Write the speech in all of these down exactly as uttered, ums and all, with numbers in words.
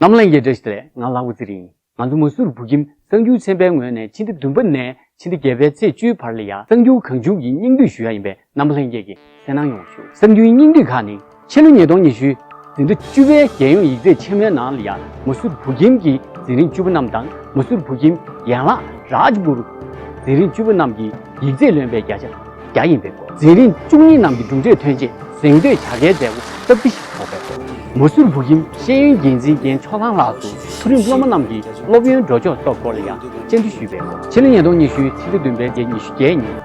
རྣམ་པ་ལྷན་རྒྱས་བཀྲ་ཤིས་བདེ་ལེགས། ང་ལྷ་བུ་ཚེ་རིང་ཡིན། ང་ཚོ་མ་སུ་རི་བུ་ཁྱིམ་གསར་འགྱུར་ཚན་པའི་ངོས་ནས་ཕྱི་ཟླ་བདུན་པ་ནས་ཕྱི་ཟླ་བརྒྱད་པའི་ཚེས་བཅུའི་བར་ལ་ཡ་གསར་འགྱུར་གང་བྱུང་གི་སྙིང་བསྡུས་ཞུ་ཡ་ཡིན་པས། རྣམ་པ་ལྷན་རྒྱས་ཀྱིས་གསན་གནང་ཡོང་ཞུ། གསར་འགྱུར་སྙིང་བསྡུས་ཁག་ནི། ཕྱི་ལོ་ཉིས་སྟོང་ཉི་ཤུ་འཛིན་གྲྭ་བཅུ་པའི་རྒྱལ་ཡོངས་ཡིག་ཚད་ཆེན་མོའི་ནང་ལ་ཡ་མ་སུ་རི་བུ་ཁྱིམ་གྱི་འཛིན་རིམ་བཅུ་པ་རྣམས་དང་། མ་སུ་རི་བུ་ཁྱིམ་ཡན་ལག་རཱཇ་པུར་འཛིན་རིམ་བཅུ་པ་རྣམས་ཀྱི་ཡིག་ཚད་ལོན་པའི་བརྒྱ་ཆ་བརྒྱ་ཡིན་པའི་སྐོར། འཛིན་རིམ་བཅུ་གཉིས་རྣམས་ཀྱི་གྲུབ་འབྲས་ཐོན་རྗེས་གཟེངས་བསྟོད་བྱ་དགའི་མཛད་སྒོ་སྟབས་བདེ་ཞིག་ཚོགས་པའི་སྐོར། མ་སུ་རི་བུ་ཁྱིམ་ཤེས་ཡོན་འགན་འཛིན་རྒན་ཕྱོགས་གླང་ལགས་སུ་མཐོ་རིམ་སློབ་མ་རྣམས་ཀྱི་སློབ་ཡོན་འགྲོ་ཕྱོགས་སོགས་སྐོར་ལ་ཡང་བཅར་འདྲི་ཞུས་པའི་སྐོར། ཕྱི་ལོ་ཉིས་སྟོང་ཉི་ཤུ་ཕྱི་ཟླ་བདུན་པའི་ཚེས་ཉི་ཤུ་བརྒྱད་ཉིན།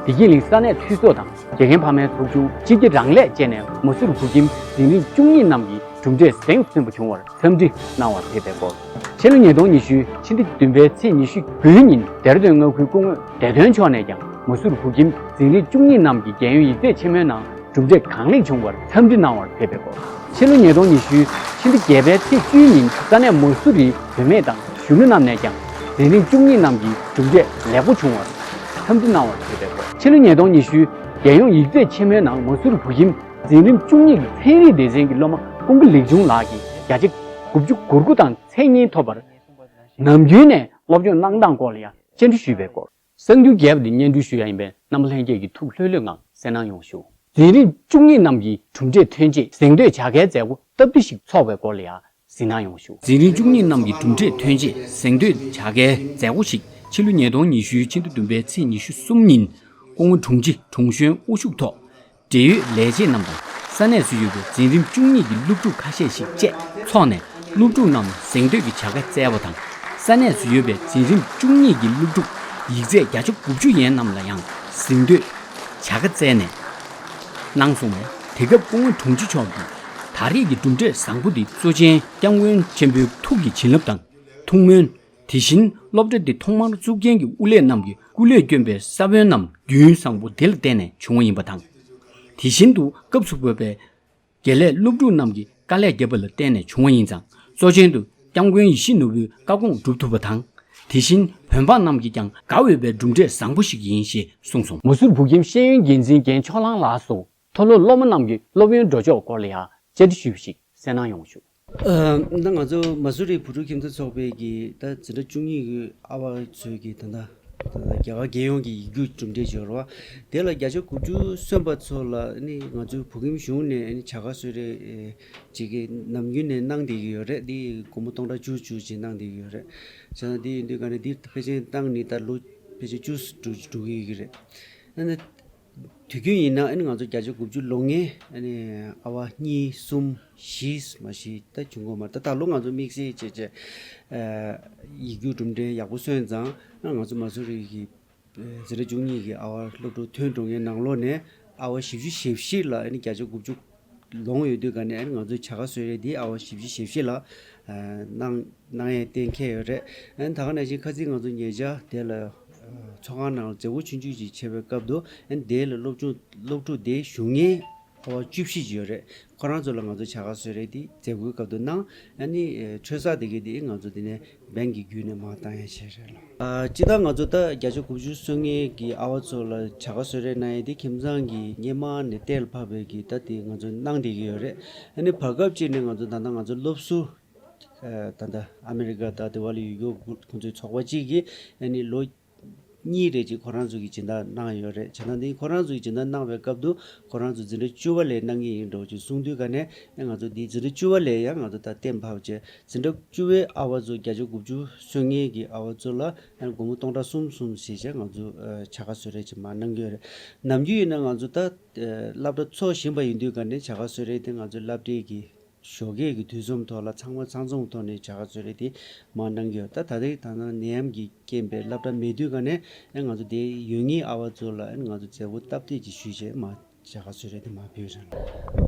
བདེ་སྐྱིད་གླིང་ས་གནས་འཐུས་ཚོགས་དང་དགེ་རྒན་ཕ་མའི་ཚོགས་ཆུང་སྤྱི་བདེ་རང་ལས་བཅས་ནས་མ་སུ་རི་བུ་ཁྱིམ་འཛིན་རིམ་བཅུ་གཉིས་རྣམས་ཀྱི་གྲུབ་འབྲས་གཟེངས་སུ་ཐོན་པ་བྱུང་བར་འཚམས་འདྲི་གནང་བར་ཕེབས་པའི་སྐོར། ཕྱི་ལོ་ཉིས་སྟོང་ཉི་ཤུ་ཕྱི་ཟླ་བདུན་པའི་ཚེས་ཉི་ཤུ་དགུའི་ཉིན་ལྡེ་ར་ལྡུན་མངའ་ཁུལ་སྐུ་ངོ་བདེ་དོན་མཆོག་ནས་ཀྱང་མ་སུ་རི་བུ་ཁྱིམ་འཛིན་རིམ་བཅུ་གཉིས་རྣམས་ཀྱི་རྒྱལ་ཡོངས་ཡིག་ཚད་ཆེན་མོའི་ནང་གྲུབ་འབྲས་གང་ལེགས་བྱུང་བར་འཚམས་འདྲི་གནང་བར་ཕེབས་པའི་སྐོར། ཕྱི་ལོ་ཉིས་སྟོང་ཉི་ཤུ་ཕྱི་ཟླ་བརྒྱད་པའི་ཚེས་བཅུའི་ཉིན་ས་གནས་མ་སུ་རིའི་བུད་མེད་དང་གཞོན་ནུ་རྣམས་ནས་ཀྱང་འཛིན་རིམ་བཅུ་གཉིས་རྣམས་ཀྱི་གྲུབ་འབྲས་ལེགས་པོ་བྱུང་བར་འཚམས་འདྲི་གནང་བར་ཕེབས་པའི་སྐོར། ཕྱི་ལོ་ཉིས་སྟོང་ཉི་ཤུ་རྒྱལ་ཡོངས་ཡིག་ཚད་ཆེན་མོའི་ནང་མ་སུ་རི་བུ་ཁྱིམ་འཛིན་རིམ་བཅུ་གཉིས་ཀྱི་ཚན་རིག་སྡེ་ཚན་གྱི་སློབ་མ་ཀུན་དགའ་ལེགས་ཆུང་ལགས་ཀྱིས་བརྒྱ་ཆ་དགུ་བཅུ་གོ་དགུ་དང་མཚན་སྙན་ཐོབ་པར། ནམ་རྒྱུན་ནས་སློབ་སྦྱོང་གནང་སྟངས་སྐོར་ལ་ཡང་བཅར་འདྲི་ཞུས་པའི་སྐོར། གསར་འགྱུར་རྒྱས་པ་འདི་སྙན་སྒྲོན་ཞུ་ཡ་ཡིན་པས། རྣམ་པ་ལྷན་རྒྱས་ཀྱིས་ཐུགས་ལྷོད་ལྷོད་ངང་གསན་གནང་ཡོང་ཞུ། འཛིན་རིམ་བཅུ་གཉིས་རྣམས་ཀྱི་གྲུབ་འབྲས་ཐོན་རྗེས་གཟེངས་བསྟོད་བྱ་དགའི་མཛད་སྒོ་སྟབས་བདེ་ཞིག་ཚོགས་པའི་སྐོར་ལ་ཡང་གཟིགས་གནང་ཡོང་ཞུ། འཛིན་རིམ་བཅུ་གཉིས་རྣམས་ཀྱི་གྲུབ་འབྲས་ཐོན་རྗེས་གཟེངས་བསྟོད་བྱ་དགའི་མཛད་སྒོ་ཞིག་ཕྱི་ལོ་ཉིས་སྟོང་ཉི་ཤུའི་ཕྱི་ཟླ་བདུན་པའི་ཚེས་ཉི་ཤུ་གསུམ་ཉིན་སྐུ་ངོ་དྲུང་ཆེ་དྲུང་གཞོན་དབུ་བཞུགས་ཐོག་འབྲེལ་ཡོད་ལས་བྱེད་རྣམས་དང་ས་གནས་སུ་ཡོད་པའི་འཛིན་རིམ་བཅུ་གཉིས་ཀྱི་སློབ་ཕྲུག་ཁ་ཤས་ཤིག་བཅས་ཚོགས་ནས་སློབ་ཕྲུག་རྣམས་ལ་གཟེངས་བསྟོད་ཀྱི་བྱ་དགའ་བསྩལ་བ་དང་། ས་གནས་སུ་ཡོད་པའི་འཛིན་རིམ་བཅུ་གཉིས་ཀྱི་སློབ་ཕྲུག་ཡིག་ཚད་བརྒྱ་ཆ་དགུ་བཅུ་ཡན་རྣམས་ལ་ཡང་གཟེངས་བསྟོད་བྱ་དགའ་བསྩལ་ནས་གནང་སོང་བས། དེ་སྐབས་སྐུ་ངོ་དྲུང་ཆེ་མཆོག་གིས་ད་རེས་ཀྱི་གྲུབ་འབྲས་བཟང་པོ་འདི་གཙོ་ཆེན་སྐྱབས་མགོན་ཆེན་པོའི་ཐུགས་ཀྱི་བྱིན་རླབས་དང་ཐུགས་སྨོན། དེ་བཞིན་སློབ་གྲྭ་འདི་ཐོག་མར་བཙུགས་མཁན་གྱི་དབུ་ལས་རྣམས་ཀྱི་སྐུ་ལས་བསྐྱོན་པའི་ས་བོན་རྣམས་རྒྱུན་བཟང་པོ་དེ་ལ་བརྟེན་ནས་བྱུང་བ་ཡིན་པ་དང་། དེ་བཞིན་དུ་སྐབས་སུ་བབས་པའི་དགེ་ལས་སློབ་ཕྲུག་རྣམས་ཀྱིས་དཀའ་ལས་བརྒྱབ་པ་ལ་བརྟེན་ནས་བྱུང་བ་ཡིན་ཙང་། གཙོ་ཆེན་དུ་སྐྱབས་མགོན་ཡིད་བཞིན་ནོར་བུའི་བཀའ་དགོངས་སྒྲུབ་ཐུབ་པ་དང་། དེ་བཞིན་བོད་འབངས་རྣམས་ཀྱིས་ཀྱང་དགའ་འོས་པའི་གྲུབ་འབྲས་བཟང་པོ་ཞིག་ཡིན་ཞེས་གསུངས་སོང་། མ་སུར་བུ་ཁྱིམ་ཤེས་ཡོན་འགན་འཛིན་རྒན་ཕྱོགས་གླང་ལགས་སུ་མཐོ་སློབ་སློབ་མ་རྣམས་ཀྱི་སློབ་ཡོན་འགྲོ་ཕྱོགས་སྐོར་ལ་ཡང་བཅར་འདྲི་ཞུས་པ་ཞིག་གསན་གནང་ཡོང་ཞུ། ཨ། ད་ང་ཚོ་མ་སུ་རི་བུ་ཕྲུག་ཁྱིམ་ཚང་ཚོགས་པའི་གི་ད་འཛིན་གྲྭ་བཅུ་གཉིས་ཀྱི་ཨ་བ་ཚོའི་གི་ད་ལྟ་ད་ལྟ་རྒྱ་གར་རྒྱལ་ཡོངས་ཀྱི་ཡིག་རྒྱུགས་གྲུབ་འབྲས་འབྱོར་བ་དེ་ལ་བརྒྱ་ཆ་དགུ་བཅུ་སོན་པ་ཚོ་ལ་ཨ་ནི་ང་ཚོའི་བུ་ཁྱིམ་གཞུང་ནས་ཨ་ནི་བྱ་དགའ་གསོལ་རས་ཨེ་ཅིག་གི་ནམ་རྒྱུན་ནས་གནང་བསྡད་ཀྱི་ཡོད་རེད། འདི་སྒོར་མོ་སྟོང་ཕྲག་བཅུ་བཅུ་ཅིག་གནང་བསྡད་ཀྱི་ཡོད་རེད། བྱས་ཙང་འདི་ཡིན་དུས་ག་ནས་འདི་ཕལ་ཆེར་བཏང་ནི་ད་ལོ་ཕལ་ཆེར་བཅུ་འགྲོ་འགྲོ་གི་ཡོད་ཀྱི་རེད། ཨ་ནི། དུས་རྒྱུན་ཡིན་ན་ཨ་ནི་ང་ཚོ་བརྒྱ་ཆ་དགུ་བཅུ་ལོངས་མཁན་ཨ་ནི་ཨ་བ་གཉིས་གསུམ་བཞི་མ་གཞི་ད་བྱུང་གི་མ་རེད། ད་ད་ལོ་ང་ཚོ་དམིགས་བསལ་བྱས་བྱས་ཨ་ཡིག་རྒྱུགས་གྲུབ་འབྲས་ཡག་པོ་སོན་ཙང་ཨ་ང་ཚོ་མ་སུ་རི་གི་ཨ་འཛིན་གྲྭ་བཅུ་གཉིས་ཀྱི་ཨ་བ་སློབ་ཕྲུག་ཐོན་འགྲོ་མཁན་ནང་ལོགས་ནས་ཨ་བ་བཞི་བཅུ་ཞེ་བཞི་ལ་ཨ་ནི་བརྒྱ་ཆ་དགུ་བཅུ་ལོངས་ཡོད་དུས་ག་ནས་ཨ་ནི་ང་ཚོའི་བྱ་དགའ་གསོལ་རས་འདི་ཨ་བ་བཞི་བཅུ་ཞེ་བཞི་ལ་ཨ་གནང་གནང་ཡས་གཏན་འཁེལ་ཡོད་རེད། ཨ་ནི་ད་ག་ནང་བཞིན་ཁ་སང་ང་ཚོ་ཉེ་ཆར་དེ་ལ་ཨ་ཚོགས་ཁང་ནང་ལ་མཛད་སྒོ་ཆུང་ཆུང་ཅིག་བྱས་པའི་སྐབས་སུ་ཨ་ནི་དེ་ལ་སློབ་སྦྱོང་སློབ་ཕྲུག་དེ་ཞུགས་མཁན་ཨ་བ་བཅུ་བཞི་ཅིག་ཡོད་རེད། ཁོ་རང་ཚོ་ལ་ང་ཚོ་བྱ་དགའ་གསོལ་རས་དེ་མཛད་སྒོའི་སྐབས་སུ་གནང་། ཨ་ནི་ཨ་འཕྲོ་བརླག་དེ་གའི་དེ་ང་ཚོ་དེ་ནས་བེང་གི་བརྒྱུད་ནས་མར་བཏང་ཡས་བྱས་རེད་ལ། ཨ་སྤྱིར་བཏང་ང་ཚོ་ད་བརྒྱ་ཆ་དགུ་བཅུ་སོན་མཁན་གྱི་ཨ་བ་ཚོ་ལ་བྱ་དགའ་གསོལ་རས་གནང་ཡས་དེ་ཁྱིམ་ཚང་གི་སྔོན་མ་ནས་གཏན་ལ་ཕབ་པའི་གི་ད་དེ་ང་ཚོ་གནང་བསྡད་ཀྱི་ཡོད་རེད། ཨ་ནི་བར་སྐབས་ཅིག་ནས་ང་ཚོ་ད་ལྟ་ང་ཚོ་སློབ་ཟུར་ཨ་ད་ལྟ་ཨ་མི་རི་ཀ་དང་དེ་བ་ལ་ཡོད་རྒྱུ་ཁོང་ཚོའི་ཚོགས་པ་གཅིག་གིས་ཨ་ནི་ལོ་གཉིས་རེ་ཅིག་ཁོ་རང་ཚོ་གིས་སྦྱིན་བདག་གནང་ཡོད་རེད། བྱས་ན་འདི་ཁོ་རང་ཚོ་གིས་སྦྱིན་བདག་གནང་བའི་སྐབས་དུ་ཁོ་རང་ཚོ་འཛིན་གྲྭ་བཅུ་པ་ལས་གནང་གི་ཡིན་འགྲོ་ཅིག་གསུངས་དུས་ག་ནས་ཨ་ང་ཚོ་འདི་འཛིན་གྲྭ་བཅུ་པ་ལས་ཡང་ང་ཚོ་ད་གཏན་ཕབ་བྱས། འཛིན་གྲྭ་བཅུ་པའི་ཨ་བ་ཚོ་བརྒྱ་ཆ་དགུ་བཅུ་སོན་མཁན་གྱི་ཨ་བ་ཚོ་ལ་ཨ་སྒོར་མོ་སྟོང་ཕྲག་གསུམ་གསུམ་ཞེས་བྱས་ང་ཚོ་ཨ་བྱ་དགའ་གསོལ་རས་ཅིག་མར་གནང་གི་ཡོད་རེད། ནམ་རྒྱུན་ཡིན་ན་ང་ཚོ་ད་ཨ་སློབ་གྲྭ་ཚོགས་བཞིན་པ་ཡིན་དུས་ག་ནས་བྱ་དགའ་གསོལ་རས་དེ་ང་ཚོའི་སློབ་གྲྭའི་གི་ཞོགས་ཀས་ཀྱི་དུས་གསུམ་ཐོག་ལ་ཚང་མ་ཚང་འཛོམས་ཐོག་ནས་བྱ་དགའ་གསོལ་རས་དེ་མར་གནང་གི་ཡོད། ད་ད་ལྟའི་ད་ནང་ནད་ཡམས་ཀྱི་རྐྱེན་པས་སློབ་གྲྭ་མེད་དུས་ག་ནས་ཨ་ང་ཚོ་དེ་ཡོད་ངེས་ཨ་བ་ཚོ་ལ་ཨ་ང་ཚོ་མཛད་སྒོ་སྟབས་བདེ་ཅིག་ཞུས་བྱས་མར་བྱ་དགའ་གསོལ་རས་དེ་མར་ཕུལ་རེད།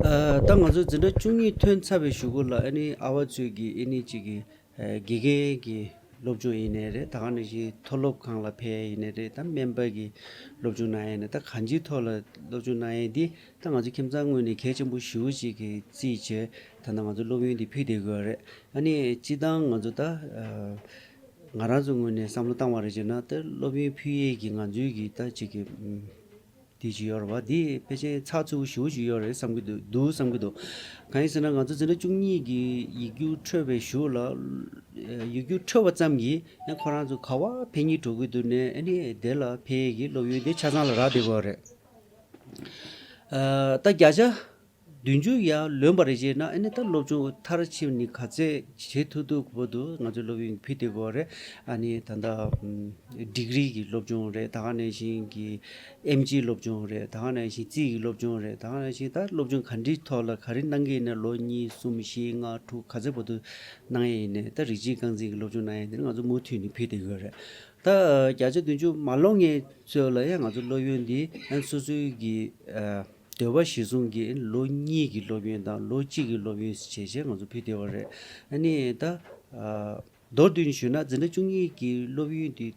ཨ་ད་ང་ཚོ་འཛིན་གྲྭ་བཅུ་གཉིས་ཐོན་ཚར་བའི་གཞུག་གུ་ལ་ཨ་ནི་ཨ་བ་ཚོས་ཀྱི་ཨ་ནི་གཅིག་གི་ཨ་དགེ་རྒན་གྱི་སློབ་སྦྱོང་ཡིན་ནའི་རེད། ད་ག་ནང་བཞིན་མཐོ་སློབ་ཁང་ལ་ཕེབས་ཡིན་ནའི་རེད། ད་སྨན་པ་གི་སློབ་སྦྱོང་གནང་ཡིན་ནའི་ད་གང་ཅིའི་ཐོག་ལ་སློབ་སྦྱོང་གནང་ཡིན་འདི་ད་ང་ཚོ་ཁྱིམ་ཚང་ངོས་ནས་གལ་ཆེན་པོ་ཞེ་པོ་ཅིག་གི་བརྩིས་བྱས་ད་ལྟ་ང་ཚོ་སློབ་ཡོན་འདི་ཕུལ་བསྡད་ཀྱི་ཡོད་རེད། ཨ་ནི་སྤྱིར་བཏང་ང་ཚོ་ད་ཨ་ང་རང་ཚོ་ངོས་ནས་བསམ་བློ་བཏང་བ་རེད་བྱས་ན་ད་སློབ་ཡོན་ཕུལ་ཡས་ཀྱི་ང་ཚོའི་གི་ད་ཅིག་གི་ཨམ། དེ་ཅིག་ཡོད་རེད་བ། དེ་ཕལ་ཆེར་ཚགས་ཚུད་པོ་ཞེ་པོ་ཅིག་ཡོད་རེད་བསམ་གྱི་འདུག་འདུག་བསམ་གྱི་འདུག་གང་ཡིན་ཟེར་ན། ང་ཚོ་འཛིན་གྲྭ་བཅུ་གཉིས་ཀྱི་ཡིག་རྒྱུགས་འཕྲོད་པའི་གཞུག་ལ། ཡིག་རྒྱུགས་འཕྲོད་པ་ཙམ་གྱིས་ཡང་ཁོ་རང་ཚོ་ག་པར་ཕེབས་སྙིང་འདོད་ཀྱི་འདུག་ནས། ཨ་ནི་དེ་ལ་ཕེབས་ཡས་ཀྱི་སློབ་ཡོན་དེ་ཆ་ཚང་ལ་རག་བསྡད་ཀྱི་ཡོད་རེད། ཨ། ད་བརྒྱ་ཆ་བདུན་ཅུ་ཡར་ལོན་པ་རེད་ཅེ་ན། ཨ་ནི་ད་སློབ་སྦྱོང་མཐར་ཕྱིན་ནས་ག་ཚད་བྱེད་ཐུབ་ཐུབ་བར་དུ་ང་ཚོའི་སློབ་ཡོན་ཕུལ་བསྡད་ཀྱི་ཡོད་རེད། ཨ་ནི་ད་ལྟ་ཨམ་ཌིག་རི་གི་སློབ་སྦྱོང་རེད། ད་ག་ནང་བཞིན་གྱི་ཨེམ་ཆིའི་སློབ་སྦྱོང་རེད། ད་ག་ནང་བཞིན་རྩིས་ཀྱི་སློབ་སྦྱོང་རེད། ད་ག་ནང་བཞིན་ད་སློབ་སྦྱོང་ག་འདྲའི་ཐོག་ལ་ག་རེ་གནང་གི་ཡིན་ན། ལོ་གཉིས་གསུམ་བཞི་ལྔ་དྲུག་ག་ཚད་བར་དུ་གནང་ཡས་ཡིན་ནའི། ད་རིགས་གཅིག་རྐང་འཛིན་གྱི་སློབ་སྦྱོང་གནང་ཡས་དེ་ང་ཚོ་མུ་མཐུད་ནས་ཕུལ་བསྡད་ཀྱི་ཡོད་རེད། ད་བརྒྱ་ཆ་བདུན་ཅུ་མ་ལོན་མཁན་ཚོ་ལ་ཡང་ང་ཚོ་སློབ་ཡོན་འདི་ཡང་སོ་སོའི་གི་ཨ་འདོད་པ་གཞིར་བཟུང་གིས་ལོ་གཉིས་ཀྱི་སློབ་ཡོན་དང་ལོ་གཅིག་གི་སློབ་ཡོན་བྱས་བྱས་ང་ཚོ་ཕུལ་བསྡད་པ་རེད། ཨ་ནི་ད་ཨ་མདོར་བསྡུས་ནས་ཞུས་ན། འཛིན་གྲྭ་བཅུ་གཉིས་ཀྱི་སློབ་ཡོན་དེ།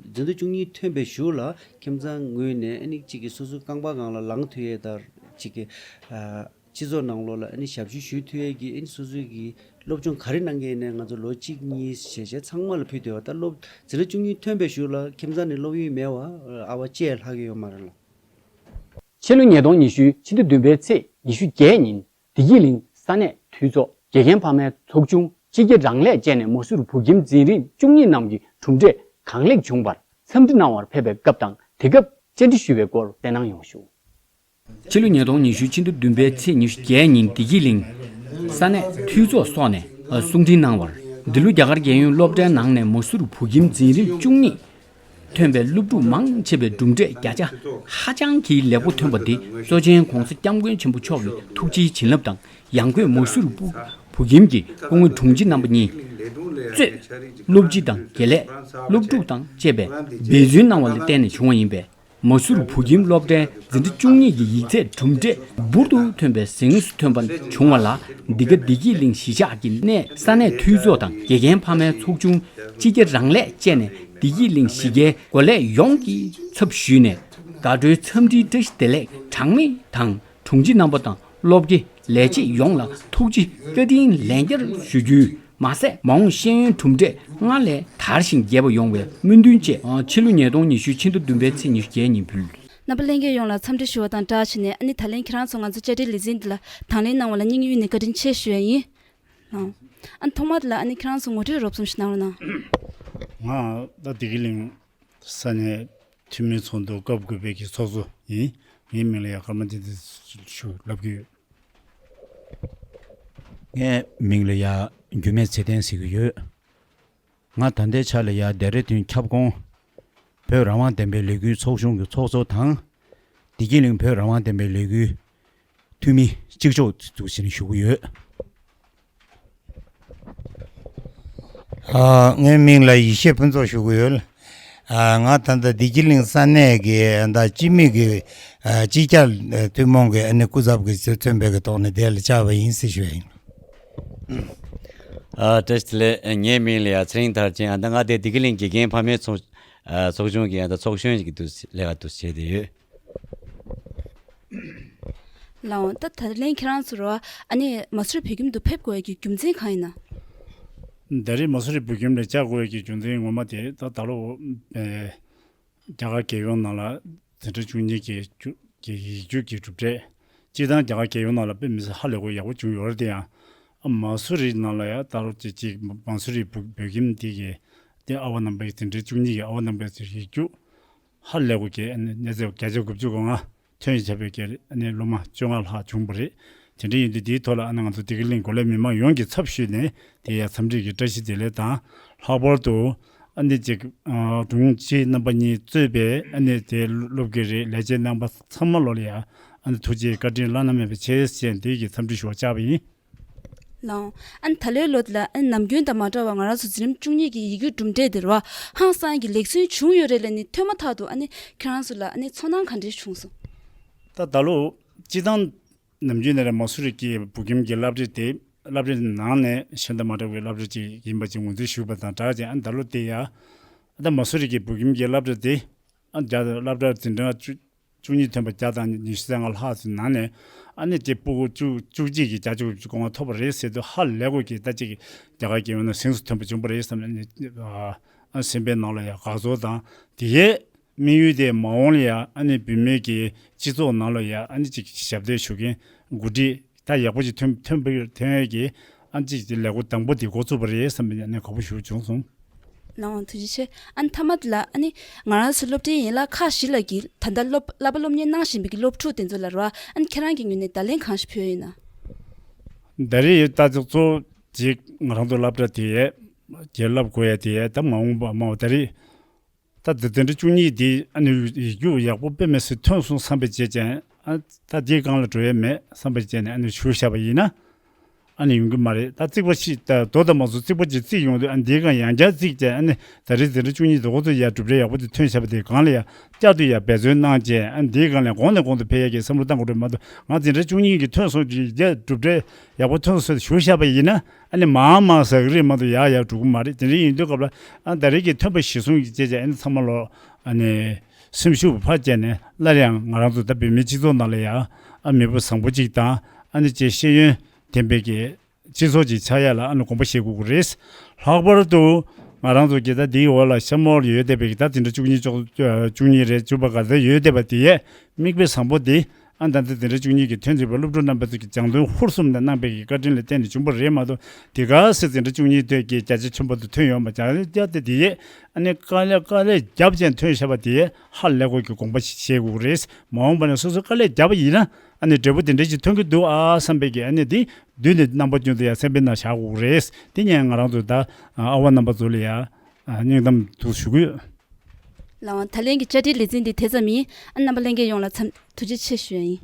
འཛིན་གྲྭ་བཅུ་གཉིས་ཐོན་པའི་གཞུག་ལ་ཁྱིམ་ཚང་ངོས་ནས་ཨ་ནི་གཅིག་གི་སོ་སོའི་རྐང་པ་སྒང་ལ་ལངས་ཐུབ་ཡས་དང་། གཅིག་གི་ཨ་སྤྱི་ཚོགས་ནང་ལོགས་ལ་ཨ་ནི་ཞབས་ཞུ་ཞུ་ཐུབ་ཡས་ཀྱི་ཨ་ནི་སོ་སོའི་གི་སློབ་སྦྱོང་ག་རེ་གནང་གི་ཡིན་ནའི་ང་ཚོ་ལོ་གཅིག་གཉིས་བྱས་བྱས་ཚང་མ་ལ་ཕུལ་བསྡད་པ། ད་སློབ་འཛིན་གྲྭ་བཅུ་གཉིས་ཐོན་པའི་གཞུག་ལ་ཁྱིམ་ཚང་ནས་སློབ་ཡོན་མེད་པ་ཨ་བ་བཅས་ལྷག་གི་ཡོད་མ་རེད་ལ། ཕྱི་ལོ་ཉིས་སྟོང་ཉི་ཤུ་ཕྱི་ཟླ་བདུན་པའི་ཚེས་ཉི་ཤུ་བརྒྱད་ཉིན། བདེ་སྐྱིད་གླིང་ས་གནས་འཐུས་ཚོགས། དགེ་རྒན་ཕ་མའི་ཚོགས་ཆུང་། སྤྱི་ཁྱབ་རང་ལས་བཅས་ནས་མ་སུར་བུ་ཁྱིམ་འཛིན་རིམ་བཅུ་གཉིས་རྣམས་ཀྱི་གྲུབ་འབྲས་གང་ལེགས་བྱུང་བར་འཚམས་འདྲི་གནང་བར་ཕེབས་པའི་སྐབས་དང་། དེ་སྐབས་བཅར་འདྲི་ཞུས་པའི་སྐོར་བསྟན་གནང་ཡོང་ཞུ། ཕྱི་ལོ་ཉིས་སྟོང་ཉི་ཤུ་ཕྱི་ཟླ་བདུན་པའི་ཚེས་ཉི་ཤུ་བརྒྱད་ཉིན། བདེ་སྐྱིད་གླིང་ས་གནས་འཐུས་ཚོགས་སོགས་ནས་གསུང་འཕྲིན་གནང་བར། འདི་ལོ་རྒྱ་གར་རྒྱལ་ཡོངས་སློབ་གྲྭའི་ནང་ནས་མ་སུར་བུ་ཁྱིམ་འཛིན་རིམ་བཅུ་གཉིས་ཐོན་པའི་སློབ་ཕྲུག་མང་ཆེ་བའི་གྲུབ་འབྲས་བརྒྱ་ཆ་ཧ་ཅང་གི་ལེགས་པོ་ཐོན་པ་འདི། གཙོ་ཆེན་༸གོང་ས་༸སྐྱབས་མགོན་ཆེན་པོ་མཆོག་གི་ཐུགས་རྗེའི་བྱིན་རླབས་དང་། ཡང་སྒོས་མ་སུར་བུ་བུ་ཁྱིམ་གྱི་སྐུ་ངོ་དྲུང་ཆེ་རྣམ་པ་གཉིས་གཙོས་སློབ་སྤྱི་དང་དགེ་ལས། སློབ་ཕྲུག་དང་བཅས་པས་འབད་བརྩོན་གནང་བ་ལ་བརྟེན་ནས་བྱུང་བ་ཡིན་པས། མ་སུར་བུ་ཁྱིམ་སློབ་གྲྭའི་འཛིན་གྲྭ་བཅུ་གཉིས་ཀྱི་ཡིག་ཚད་གྲུབ་འབྲས་འབུར་དུ་ཐོན་པའི་གཟེངས་སུ་ཐོན་པ་བྱུང་བ་ལ། འདི་ག་བདེ་སྐྱིད་གླིང་གཞིས་ཆགས་ཀྱི་གནས་ས་གནས་འཐུས་ཚོགས་དང་། དགེ་རྒན་ཕ་མའི་ཚོགས་ཆུང་། སྤྱི་ཁྱབ་རང་ལས་བཅས་ནས་བདེ་སྐྱིད་གླིང་གཞིས་ཀའི་འགོ་ལས་ཡོངས་ཀྱི་ཚབ་ཞུས་ནས། དགའ་སྤྲོའི་འཚམས་འདྲིའི་བཀྲ་ཤིས་བདེ་ལེགས་གྲངས་མེད་དང་། དྲུང་ཆེ་རྣམ་པ་དང་སློབ་དགེ་ལས་བྱེད་ཡོངས་ལ་ཐུགས་རྗེ་བཀའ་དྲིན་ལན་བསྐྱར་ཞུ་རྒྱུ་མ་ཟད། མ་འོངས་ཤེས་ཡོན་གྲུབ་འབྲས་སྔར་ལས་དར་ཞིང་རྒྱས་པ་ཡོང་བའི་སྨོན་འདུན་བཅས། ཕྱི་ལོ་ཉིས་སྟོང་ཉི་ཤུ་ཕྱི་ཟླ་བདུན་པའི་ཚེས་ཉི་ཤུ་བརྒྱད་ཉིན་ཕུལ། རྣམ་པ་ལྷན་རྒྱས་ཡོངས་ལ་འཚམས་འདྲི་ཞུ་བ་དང་སྦྲགས་བྱས་ནས། ཨ་ནི་ད་ལན་ཁྱེད་རང་ཚོ་ང་ཚོ་བཅར་འདྲིའི་ལེ་ཚན་འདི་ལ་དང་ལེན་གནང་བ་ལ་སྙིང་དབུས་ནས་བཀའ་དྲིན་ཆེ་ཞུ་ཡ་ཡིན། ཨ་ནི་ཐོག་མར་དེ་ལ་ཨ་ནི་ཁྱེད་རང་ཚོ་ངོ་སྤྲོད་རོབ་ཙམ་ཞིག་གནང་རོགས་གནང་། ང་ད་བདེ་སྐྱིད་གླིང་ས་གནས་འཐུས་མིའི་ཚོགས་འདུ་སྐབས་དགུ་པའི་གི་ཚོགས་གཙོ་ཡིན། ངའི་མིང་ལ་ཡ་ཀརྨ་བསྟན་འཛིན་ཞུ་ལབ་ཀྱི་ཡོད། ངའི་མིང་ལ་ཡ་འགྱུར་མེད་ཚེ་བརྟན་ཟེར་གྱི་ཡོད། ང་ད་ལྟའི་ཆ་ལ་ཡ་ལྡེ་ར་ལྡུན་ཁྱབ་ཁོངས་བོད་རང་དབང་བདེན་པའི་ལས་འགུལ་ཚོགས་ཆུང་གི་ཚོགས་གཙོ་དང་། བདེ་སྐྱིད་གླིང་བོད་རང་དབང་བདེན་པའི་ལས་འགུལ་འཐུས་མི་གཅིག་ལྕོགས་འདུག་ཟེར་ནས་ཞུ་གི་ཡོད། ཨ། ངའི་མིང་ལ་ཡེ་ཤེས་ཕུན་ཚོགས་ཞུ་གི་ཡོད། ཨ། ང་ད་ལྟ་བདེ་སྐྱིད་གླིང་ས་གནས་ཀྱི་ད་སྤྱི་མི་གི་ཨ་སྤྱི་ཁྱབ་ཨ་ཐུན་མོང་གི་ཨ་ནི་སྐུ་ཚབ་ཀྱི་ཚོ་མཚོན་པའི་གི་ཐོག་ནས་དེ་ལ་བཅར་བ་ཡིན་ཟེར་ཞུ་ཡ་ཡིན། ཨ། བཀྲ་ཤིས་བདེ་ལེགས། ངའི་མིང་ལ་ཡ་ཚེ་རིང་མཐར་ཕྱིན། ཨ། ད་ང་དེ་བདེ་སྐྱིད་གླིང་དགེ་རྒན་ཕ་མའི་ཚོགས་ཨ་ཚོགས་ཆུང་གི་ཨ་ད་ཚོགས་གཞོན་ཞིག་འདུག་ལས་ཀ་འདུག་བྱས་ཏེ་ཡོད། ལགས་འོང་། ད་ད་ལན་ཁྱེད་རང་ཚོ་ར་ཨ་ནི་མ་སུ་རི་བོད་ཁྱིམ་དུ་ཕེབས་དགོས་ཡ་གི་རྒྱུ་མཚན་གང་ཡིན་ན། ད་རེས་མ་སུ་རི་བོད་ཁྱིམ་ལ་བཅར་དགོས་ཡ་གི་རྒྱུ་མཚན་ངོ་མ་དེ་ད་ད་ལོ་ཨེ་རྒྱ་གར་རྒྱལ་ཡོངས་ནང་ལ་འཛིན་གྲྭ་བཅུ་གཉིས་ཀྱི་རྒྱུ་གི་ཡིག་རྒྱུགས་ཀྱི་གྲུབ་འབྲས། སྤྱིར་བཏང་རྒྱ་གར་རྒྱལ་ཡོངས་ནང་ལ་དཔེ་མི་སྲིད་ཧ་ལས་པོ་ཡག་པོ་བྱུང་ཡོད་རེད་དེ། ཡང་ཨ་མ་སུ་རི་ནང་ལ་ཡ་ད་ལོ་ཅིག་ཅིག་མ་སུ་རི་བོད་བོད་ཁྱིམ་དེ་གི་དེ་ཨ་བ་རྣམ་པའི་འཛིན་གྲྭ་བཅུ་གཉིས་ཀྱི་ཨ་བ་རྣམ་པའི་ཡིག་རྒྱུགས་ཧ་ལས་པོ་གི་ཨ་ནི་གནས་ཚད་བརྒྱ་ཆ་དགུ་བཅུ་གོ་ལྔ་ཐོན་བཞག་པའི་གི་ཨ་ནི་སློབ་མ་བཅོ་ལྔ་ལྷག་བྱུང་བ་རེད། དེ་འདྲ་ཡིན་དུས་དེའི་ཐོག་ལ་ཨ་ནི་ང་ཚོ་བདེ་སྐྱིད་གླིང་གོ་ལའི་མི་མང་ཡོངས་ཀྱི་ཚབ་ཞུས་ནས་དེ་ཡ་འཚམས་འདྲི་གི་བཀྲ་ཤིས་བདེ་ལེགས་དང་། ལྷག་པར་དུ་ཨ་ནི་ཅིག་ཨ་དྲུང་ཆེ་རྣམ་པ་གཉིས་གཙོས་པའི་ཨ་ནི་དེ་སློབ་དགེ་རེད། ལས་བྱེད་རྣམ་པ་ཚང་མ་ལོ་ལ་ཡ་ཨ་ནི་ཐུགས་རྗེ་བཀའ་དྲིན་བླ་ན་མེད་པ་ཆེ་ཞེས་འདི་གི་འཚམས་འདྲི་ཞུ་བར་བཅར་བ་ཡིན། ལགས་འོང་། ཨ་ནི་ད་ལོའི་ལོ་འདི་ལ་ཨ་ནི་ནམ་རྒྱུན་དང་མ་འདྲ་བར་ང་རང་ཚོ་འཛིན་རིམ་བཅུ་གཉིས་ཀྱི་ཡིག་རྒྱུགས་གྲུབ་འབྲས་འདི་ར་ཧང་སང་གི་ལེགས་སོན་བྱུང་ཡོད་རེད་ལབ་ནས་ཐོན་མ་ཐག་ཏུ་ཨ་ནི་ཁྱེད་རང་ཚོ་ལ་ཨ་ནི་ཚོར་སྣང་ག་འདྲས་བྱུང་སོང་། ད་ད་ལོ་སྤྱིར་བཏང་ནམ་རྒྱུན་ནས་ར་མ་སུ་རི་གི་བོད་ཁྱིམ་གྱི་སློབ་གྲྭ་དེ་སློབ་གྲྭ་ནང་ནས་གཞན་དང་མ་འདྲ་བའི་སློབ་གྲྭ་ཅིག་ཡིན་པ་ཅིག་ངོས་འཛིན་ཞུས་པ་དང་སྦྲགས་ཅིག་ཨ་ནི་ད་ལོ་དེ་ཡ་ཨ་ད་མ་སུ་རི་གི་བོད་ཁྱིམ་གྱི་སློབ་གྲྭ་དེ་ཨ་རྒྱ་སློབ་གྲྭ་འཛིན་གྲྭ་བཅུ་བཅུ་གཉིས་ཐོན་པ་བརྒྱ་དང་ཉི་ཤུ་རྩ་ལྔ་ལྷག་ཙམ་ནང་ནས་ཨ་ནི་དེ་སྤུ་གུ་བཅུ་བཅུ་གཅིག་གིས་བརྒྱ་ཆ་དགུ་བཅུ་གོ་ལྔ་ཐོབ་པ་རེད་ཟེར་དུས་ཧ་ལས་པོ་གི་ད་ཅིག་རྒྱ་གར་རྒྱལ་ཡོངས་ནང་གཟེངས་སུ་ཐོན་པ་བྱུང་པ་རེད་བསམ་ནས་ཨ་སེམས་པའི་ནང་ལ་ཡང་དགའ་ཚོར་དང་དེ་ཡས་ དམིགས་ཡུལ་དེ་མ་འོངས་ལ་ཡ་ཨ་ནི་བོད་མིའི་གི་སྤྱི་ཚོགས་ནང་ལ་ཡ་ཨ་ནི་ཅིག་ཞབས་འདེགས་ཞུ་མཁན་འགོ་ཁྲིད་ད་ཡག་པོ་ཅིག་ཐོན་ཐོན་པའི་ཐོན་ཡས་ཀྱི་ཨ་ནི་ཅིག་ལས་འགུལ་དང་པོ་དེ་འགོ་ཚུགས་པ་རེད་བསམ་པའི་ཨ་ནི་གོ་བ་ཞུ་བྱུང་སོང་། ལགས་འོང་། ཐུགས་རྗེ་ཆེ། ཨ་ནི་མཐའ་མ་དེ་ལ་ཨ་ནི་ང་རང་ཚོ་སློབ་གྲྭའི་ཡན་ལག་ཁག་བཞི་ལ་གི་ད་ལྟ་སློབ་བསླབ་པ་སློབ་གཉེར་གནང་བཞིན་པའི་གི་སློབ་ཕྲུག་དེ་ཚོ་ལ་ར་ཨ་ནི་ཁྱེད་རང་གི་ངོས་ནས་བརྡ་ལན་གང་ཞིག་ཕུལ་ཡོད་ན། ད་རེས་ད་ཅིག་གཙོ་ཅིག་ང་རང་ཚོ་སློབ་གྲྭ་དེ་ཡས་ཀྱི་བསླབ་དགོས་ཡ་དེ་ཡས་ད་མ་འོངས་པ་མ་འོངས་ད་རེས་ད་འདི་འཛིན་གྲྭ་བཅུ་གཉིས་དེ་ཨ་ནི་ཡིག་རྒྱུགས་ཡག་པོ་དཔེ་མི་སྲིད་ཐོན་སོང་བསམ་པའི་རྗེས་ཅན་ཨ་ད་དེའི་སྒང་ལ་འགྲོ་ཡས་མེད་བསམ་པའི་རྗེས་ནས་ཨ་ནི་ཞུ་བཞག་པ་ཡིན་ན། ཨ་ནི་ཡོང་གི་མ་རེད། ད་རྩིག་པ་ཞིག་ད་རྡོ་དང་མ་སོང་རྩིག་པ་ཅིག་རྩིག་ཡོང་དུས་ཨ་ནི་འདིའི་སྒང་ཡང་བསྐྱར་རྩིག་བྱས་ཨ་ནི་ད་རེས་འཛིན་གྲྭ་བཅུ་གཉིས་དེ་ཁོ་ཚོ་ཡར་གྲུབ་འབྲས་ཡག་པོ་དེ་ཐོན་བཞག་པ་དེའི་སྒང་ལ་ཡང་བསྐྱར་དུ་ཡར་འབད་བརྩོན་གནང་བྱས་ཨ་ནི་འདིའི་སྒང་ལ་གོང་ནས་གོང་དུ་འཕེལ་ཡག་གི་བསམ་བློ་བཏང་དགོས་རེད་མ་གཏོགས། ང་འཛིན་གྲྭ་བཅུ་གཉིས་ཀྱི་ཐོན་སོང་ཅིག་ཡར་གྲུབ་འབྲས་ཡག་པོ་ཐོན་སོང་ཞུ་བཞག་པ་ཡིན་ན་ཨ་ནི་མང་མང་ཟ་གི་རེད་མ་གཏོགས་ཡར་ཡར་འགྲོ་གི་མ་རེད། དེ་འདྲ་ཡིན་དུས་སྐབས་ལ་ཨ་ད་རེས་ཀྱི་ཐོན་པ་གཞིར་བཟུང་གི་བྱས་བྱས་ཨ་ནི་ཚང་མ་ལོ་ཨ་ནི་སེམས་ཤུགས་ཕར་བསྐྱེད་ནས་སླར་ཡང་ང་རང་ཚོ་ད་བོད་མིའི་སྤྱི་ཚོགས་ནང་ལ་ཡང་ཨ་མི་བུ་བཟང་པོ་ཅིག་དང་ཨ་ནི་ཅེས་ཤེས་ཡོན་ལྡན་པའི་གི་སྤྱི་ཚོགས་ཅིག་ཆགས་ཡ་ལ་ཨ་ནི་དགོངས་པ་བཞེས་དགོས་ཀྱི་རེད། ལྷག་པར་དུ་ང་རང་ཚོ་གི་ད་འདིའི་འོག་ལ་ཤ་མོར་ཡོད་བསྡད་པའི་གི་ད་འཛིན་གྲྭ་བཅུ་གཉིས་བཅུ་གཉིས་རེད་བཅུ་པ་ག་ཚད་ཡོད་བསྡད་པ་དེ་ཡས་མིག་དཔེ་བཟང་པོ་དེ་ཨ་ད་ལྟ་འཛིན་གྲྭ་བཅུ་གཉིས་ཀྱི་ཐོན་ཟིན་པའི་སློབ་ཕྲུག་རྣམ་པ་ཚོ་གི་སྦྱང་དོན་ཧུར་བསུམ་ནས་གནང་པའི་གི་བཀའ་དྲིན་ལ་བརྟེན་ནས་བྱུང་བ་རེད་མ་གཏོགས་དེ་ག་སེ་འཛིན་གྲྭ་བཅུ་གཉིས་དེ་གི་བརྒྱ་ཆ་ཆེན་པོ་དུ་ཐོན་ཡོད་མ་རེད། ད་དེ་ཡས་ཨ་ནི་དཀའ་ལས་དཀའ་ལས་རྒྱབ་ཅན་ཐོན་བཞག་པ་དེ་ཧ་ལས་དགོས་ཀྱི་དགོངས་པ་བཞེས་དགོས་རེད། མ་འོངས་པ་ནས་སོ་སོ་དཀའ་ལས་རྒྱབ་པ་ཡིན་ན་ཨ་ནི་འབྲས་བུ་དེ་འདྲ་ཞིག་ཐོན་གྱི་འདུག་ཨ་བསམ་པའི་གི་ཨ་ནི་དེ་མདུན་ནས་རྣམ་པ་ཀུན་ཏུ་ཡང་སེམས་པའི་ནང་བཞག་དགོས་རེད། དེ་ཉིད་ང་རང་ཚོ་ད་ཨ་བ་རྣམ་པ་ཚོ་ལ་ཡང་སྙིང་གཏམ་དུ་ཞུ་གི་ཡོད། ལགས་འོང་། ད་ལན་གྱི་བཅར་འདྲིའི་ལེ་ཚན་འདི་དེ་ཙམ་ཡིན། ཨ་རྣམ་པ་ལྷན་རྒྱས་ཡོངས་ལ་འཚམས་ཐུགས་རྗེ་ཆེ་ཞུ་ཡ་ཡིན།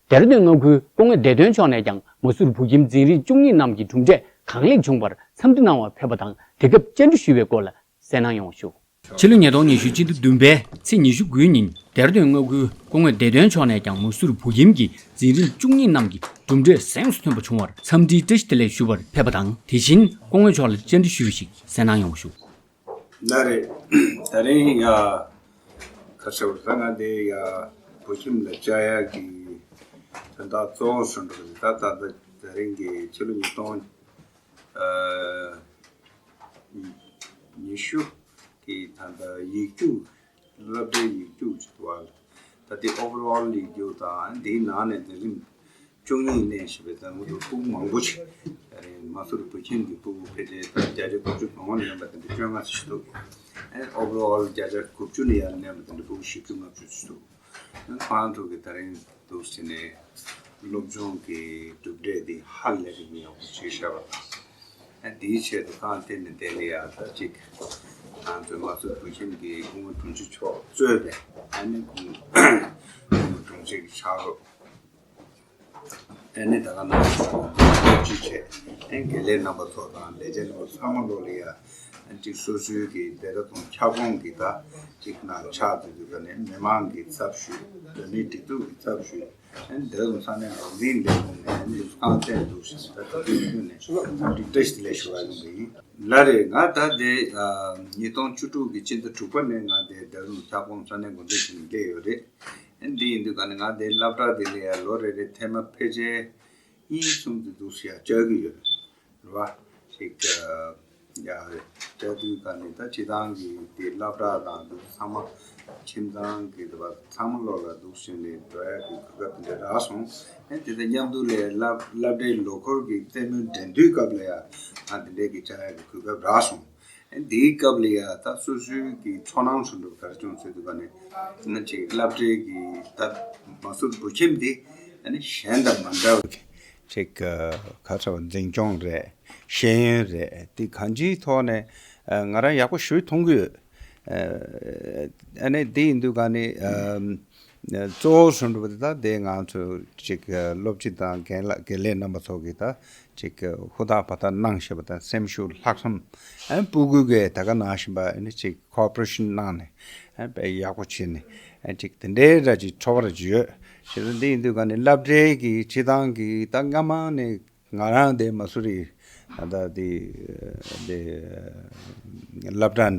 ལྡེ་ར་ལྡུན་མངའ་ཁུལ་སྐུ་ངོ་བདེ་དོན་མཆོག་ནས་ཀྱང་མ་སུར་བུ་ཁྱིམ་འཛིན་རིམ་བཅུ་གཉིས་རྣམས་ཀྱི་གྲུབ་འབྲས་གང་ལེགས་བྱུང་བར་འཚམས་འདྲི་གནང་བར་ཕེབས་པ་དང་དེ་སྐབས་བཅར་འདྲི་ཞུས་པའི་སྐོར་ལ་གསན་གནང་ཡོང་ཞུ། ཕྱི་ལོ་ཉིས་སྟོང་ཉི་ཤུ་སྤྱི་ཟླ་བདུན་པའི་ཚེས་ཉི་ཤུ་དགུའི་ཉིན་ལྡེ་ར་ལྡུན་མངའ་ཁུལ་སྐུ་ངོ་བདེ་དོན་མཆོག་ནས་ཀྱང་མ་སུར་བུ་ཁྱིམ་གྱི་འཛིན་རིམ་བཅུ་གཉིས་རྣམས་ཀྱི་གྲུབ་འབྲས་གཟེངས་སུ་ཐོན་པ་བྱུང་བར་འཚམས་འདྲིའི་བཀྲ་ཤིས་བདེ་ལེགས་ཞུ་བར་ཕེབས་པ་དང་དེ་བཞིན་སྐུ་ངོ་མཆོག་ལ་བཅར་འདྲི་ཞུས་པ་ཞིག་གསན་གནང་ཡོང་ཞུ། ན་རེ། ད་རིང་ཡ་ཁ་ཤས་ད་ང་དེ་ཡ་བུ་ཁྱིམ་ལ་བཅར་ཡག་གི་དོན་དག་གཙོ་བོ་སུ་འགྲོ་གི་ད་ད་ད་ད་རིང་གི་ཕྱི་ལོ་ཉིས་སྟོང་ཨ་ཉི་ཤུ་གི་ད་ད་ཡིག་རྒྱུགས་སློབ་གྲྭའི་ཡིག་རྒྱུགས་ཅིག་འདུག་བ། ད་དེ་ཨོ་བར་ཨོལ་ཡིག་རྒྱུགས་དང་དེའི་ནང་ནས་འཛིན་རིམ་བཅུ་གཉིས་ནས་བྱས་པའི་ད་ང་ཚོ་ཕྲུ་གུ་མང་པོ་ཞིག་ད་རིང་མ་སུར་བུ་ཁྱིམ་གྱི་ཕྲུ་གུ་ཕལ་ཆེར་ད་བརྒྱ་ཆ་དགུ་བཅུ་གོང་ལ་ལེན་པ་དེ་འདྲ་བཅོ་ལྔ་ཙམ་ཞིག་འདུག་ཨོ་བར་ཨོལ་བརྒྱ་ཆ་དགུ་བཅུ་ནས་ཡར་ལེན་པ་དེ་འདྲ་ཕྲུ་གུ་བཞི་བཅུ་ལྔ་བཅུ་ཙམ་ཞིག་འདུག་ཁོང་ཚོ་གིས་ད་རིང་འདུག་ཟེར་ནས་སློབ་སྦྱོང་གི་གྲུབ་འབྲས་འདི་ཧ་ལས་པའི་ཡག་པོ་བྱས་བཞག་པ་དང་། ཨ་འདིའི་ཆེད་དུ་གང་ཐད་ནས་དེ་ལ་ཡང་ད་ཅིག་ང་ཚོའི་མ་སུར་བུ་ཁྱིམ་གྱི་སྐུ་ངོ་དྲུང་ཆེ་མཆོག་གཙོས་པའི་ཨ་ནི་སྐུ་ངོ་དྲུང་ཆེ་གི་ཕྱག་རོགས། ཨ་ནི་ད་ག་ནང་བཞིན་སློབ་སྤྱི་བྱས་ཨ་དགེ་ལས་རྣམ་པ་ཚོ་དང་ལས་བྱེད་རྣམ་པ་ཚང་མ་ལོ་ལ་ཡ་ཨ་ཅིག་སོ་སོའི་གི་བདེ་ཐང་དང་ཁྱབ་ཁོངས་ཀྱི་ད་ཅིག་ནང་ཕྱག་དེ་དུས་ཀ་ནས་མི་མང་གི་ཚབ་ཞུས་བོད་མིའི་སྒྲིག་འཛུགས་ཀྱི་ཚབ་ཞུས་ཨ་འདི་ལ་ས་གནས་འགོ་འཛིན་ལས་ཁུངས་ནས་ཨ་འདི་རྐང་བཙན་འདུག་ཞེས་ད་ལྟ་དུས་ཀུན་ནས་འཚམས་འདྲི་བཀྲ་ཤིས་བདེ་ལེགས་ཞུ་བ་ཡིན་པ་ཡིན། ལགས་རེད། ང་ད་ལྟའི་ཉིས་སྟོང་བཅུ་དྲུག་གི་སྤྱི་ཟླ་དྲུག་པ་ནས་ང་དེ་རྡ་རམ་ས་ཁྱབ་ཁོངས་ས་གནས་འགོ་འཛིན་ཞིག་ནས་སླེབས་ཡོད་རེད། ཨ་འདི་ཡིན་དུས་ཀ་ནས་ང་དེ་སློབ་གྲྭ་དེ་ལ་ཡང་ལོ་རེ་རེ་ཐེངས་མ་ཕལ་ཆེར་གཉིས་གསུམ་དེ་འདུག་ཞེས་བཅར་གྱི་ཡོད་རེད་བ། ཅིག་ཡ་རེད། བཅར་དུས་ཀ་ནས་ད་སྤྱི་བཏང་གི་དེ་སློབ་གྲྭ་དང་འདུག་ཚང་མ་ཁྱིམ་ཚང་གི་དེ་བ་ཚང་མ་ལོ་ལ་འདུག་ཞིག་ནས་འགྲོ་ཡ་གི་གོ་སྐབས་དེ་འདྲ་རག་སོང་། ཨ་དེ་དང་མཉམ་དུ་ལས་སློབ་སློབ་གྲྭའི་ལོ་འཁོར་གྱི་རྩེད་མོའི་འགྲན་བསྡུར་སྐབས་ལ་ཡང་ང་དེ་འདྲའི་གི་བཅར་ཡ་གི་གོ་སྐབས་རག་སོང་། ཨ་འདིའི་སྐབས་ལ་ཡ་ད་སོ་སོའི་གི་ཚོར་སྣང་སུ་འགྲོ་ག་རེ་བྱུང་ཟེར་དུས་ཀ་ནས་ང་ཅིག་སློབ་གྲྭའི་གི་ད་མ་སུར་བུ་ཁྱིམ་འདི་ཨ་ནི་གཞན་དང་མ་འདྲ་བ་ཅིག་ག་ཚོད་འཛིན་སྐྱོང་རེད། ཤེས་ཡོན་རེད། འདི་གང་ཅིའི་ཐོག་ནས་ང་རང་ཡག་པོ་ཞུ་མཐོང་གི་ཡོད། ཨ་ནི་འདི་ཡིན་དུས་ཀ་ནི་གཙོ་བོ་སུ་འགྲོ་བ་དེ་ད་དེ་ང་ཚོ་ཅིག་སློབ་སྤྱི་དང་རྒན་ལགས་དགེ་ལས་རྣམ་པ་ཚོ་གི་ད། ཅིག་ཧུར་ཐག་བ་ཐག་གནང་བཞིན་པ་དང་སེམས་ཤུགས་ལྷག་བསམ་ཨན་སྤུ་གུ་གི་ད་ག་ནང་བཞིན་པ་ཨ་ནི་ཅིག་ཁོ་ཨོ་པ་རེ་ཤན་གནང་ནས་ཨན་དཔེ་ཡག་པོ་བྱས་ནས་ཨན་ཅིག་དེ་འདྲའི་འདྲ་ཅིག་འཕྲོ་བར་ཅིག་ཡོད། བྱས་ཙང་འདི་ཡིན་དུས་ག་ནས་སློབ་གྲྭའི་གི་སྤྱི་བཏང་གི་ད་སྔ་མ་ནས་ང་རང་དེ་མ་སུ་རི་ད་ལྟ་དེ་དེ་སློབ་གྲྭ་རེད།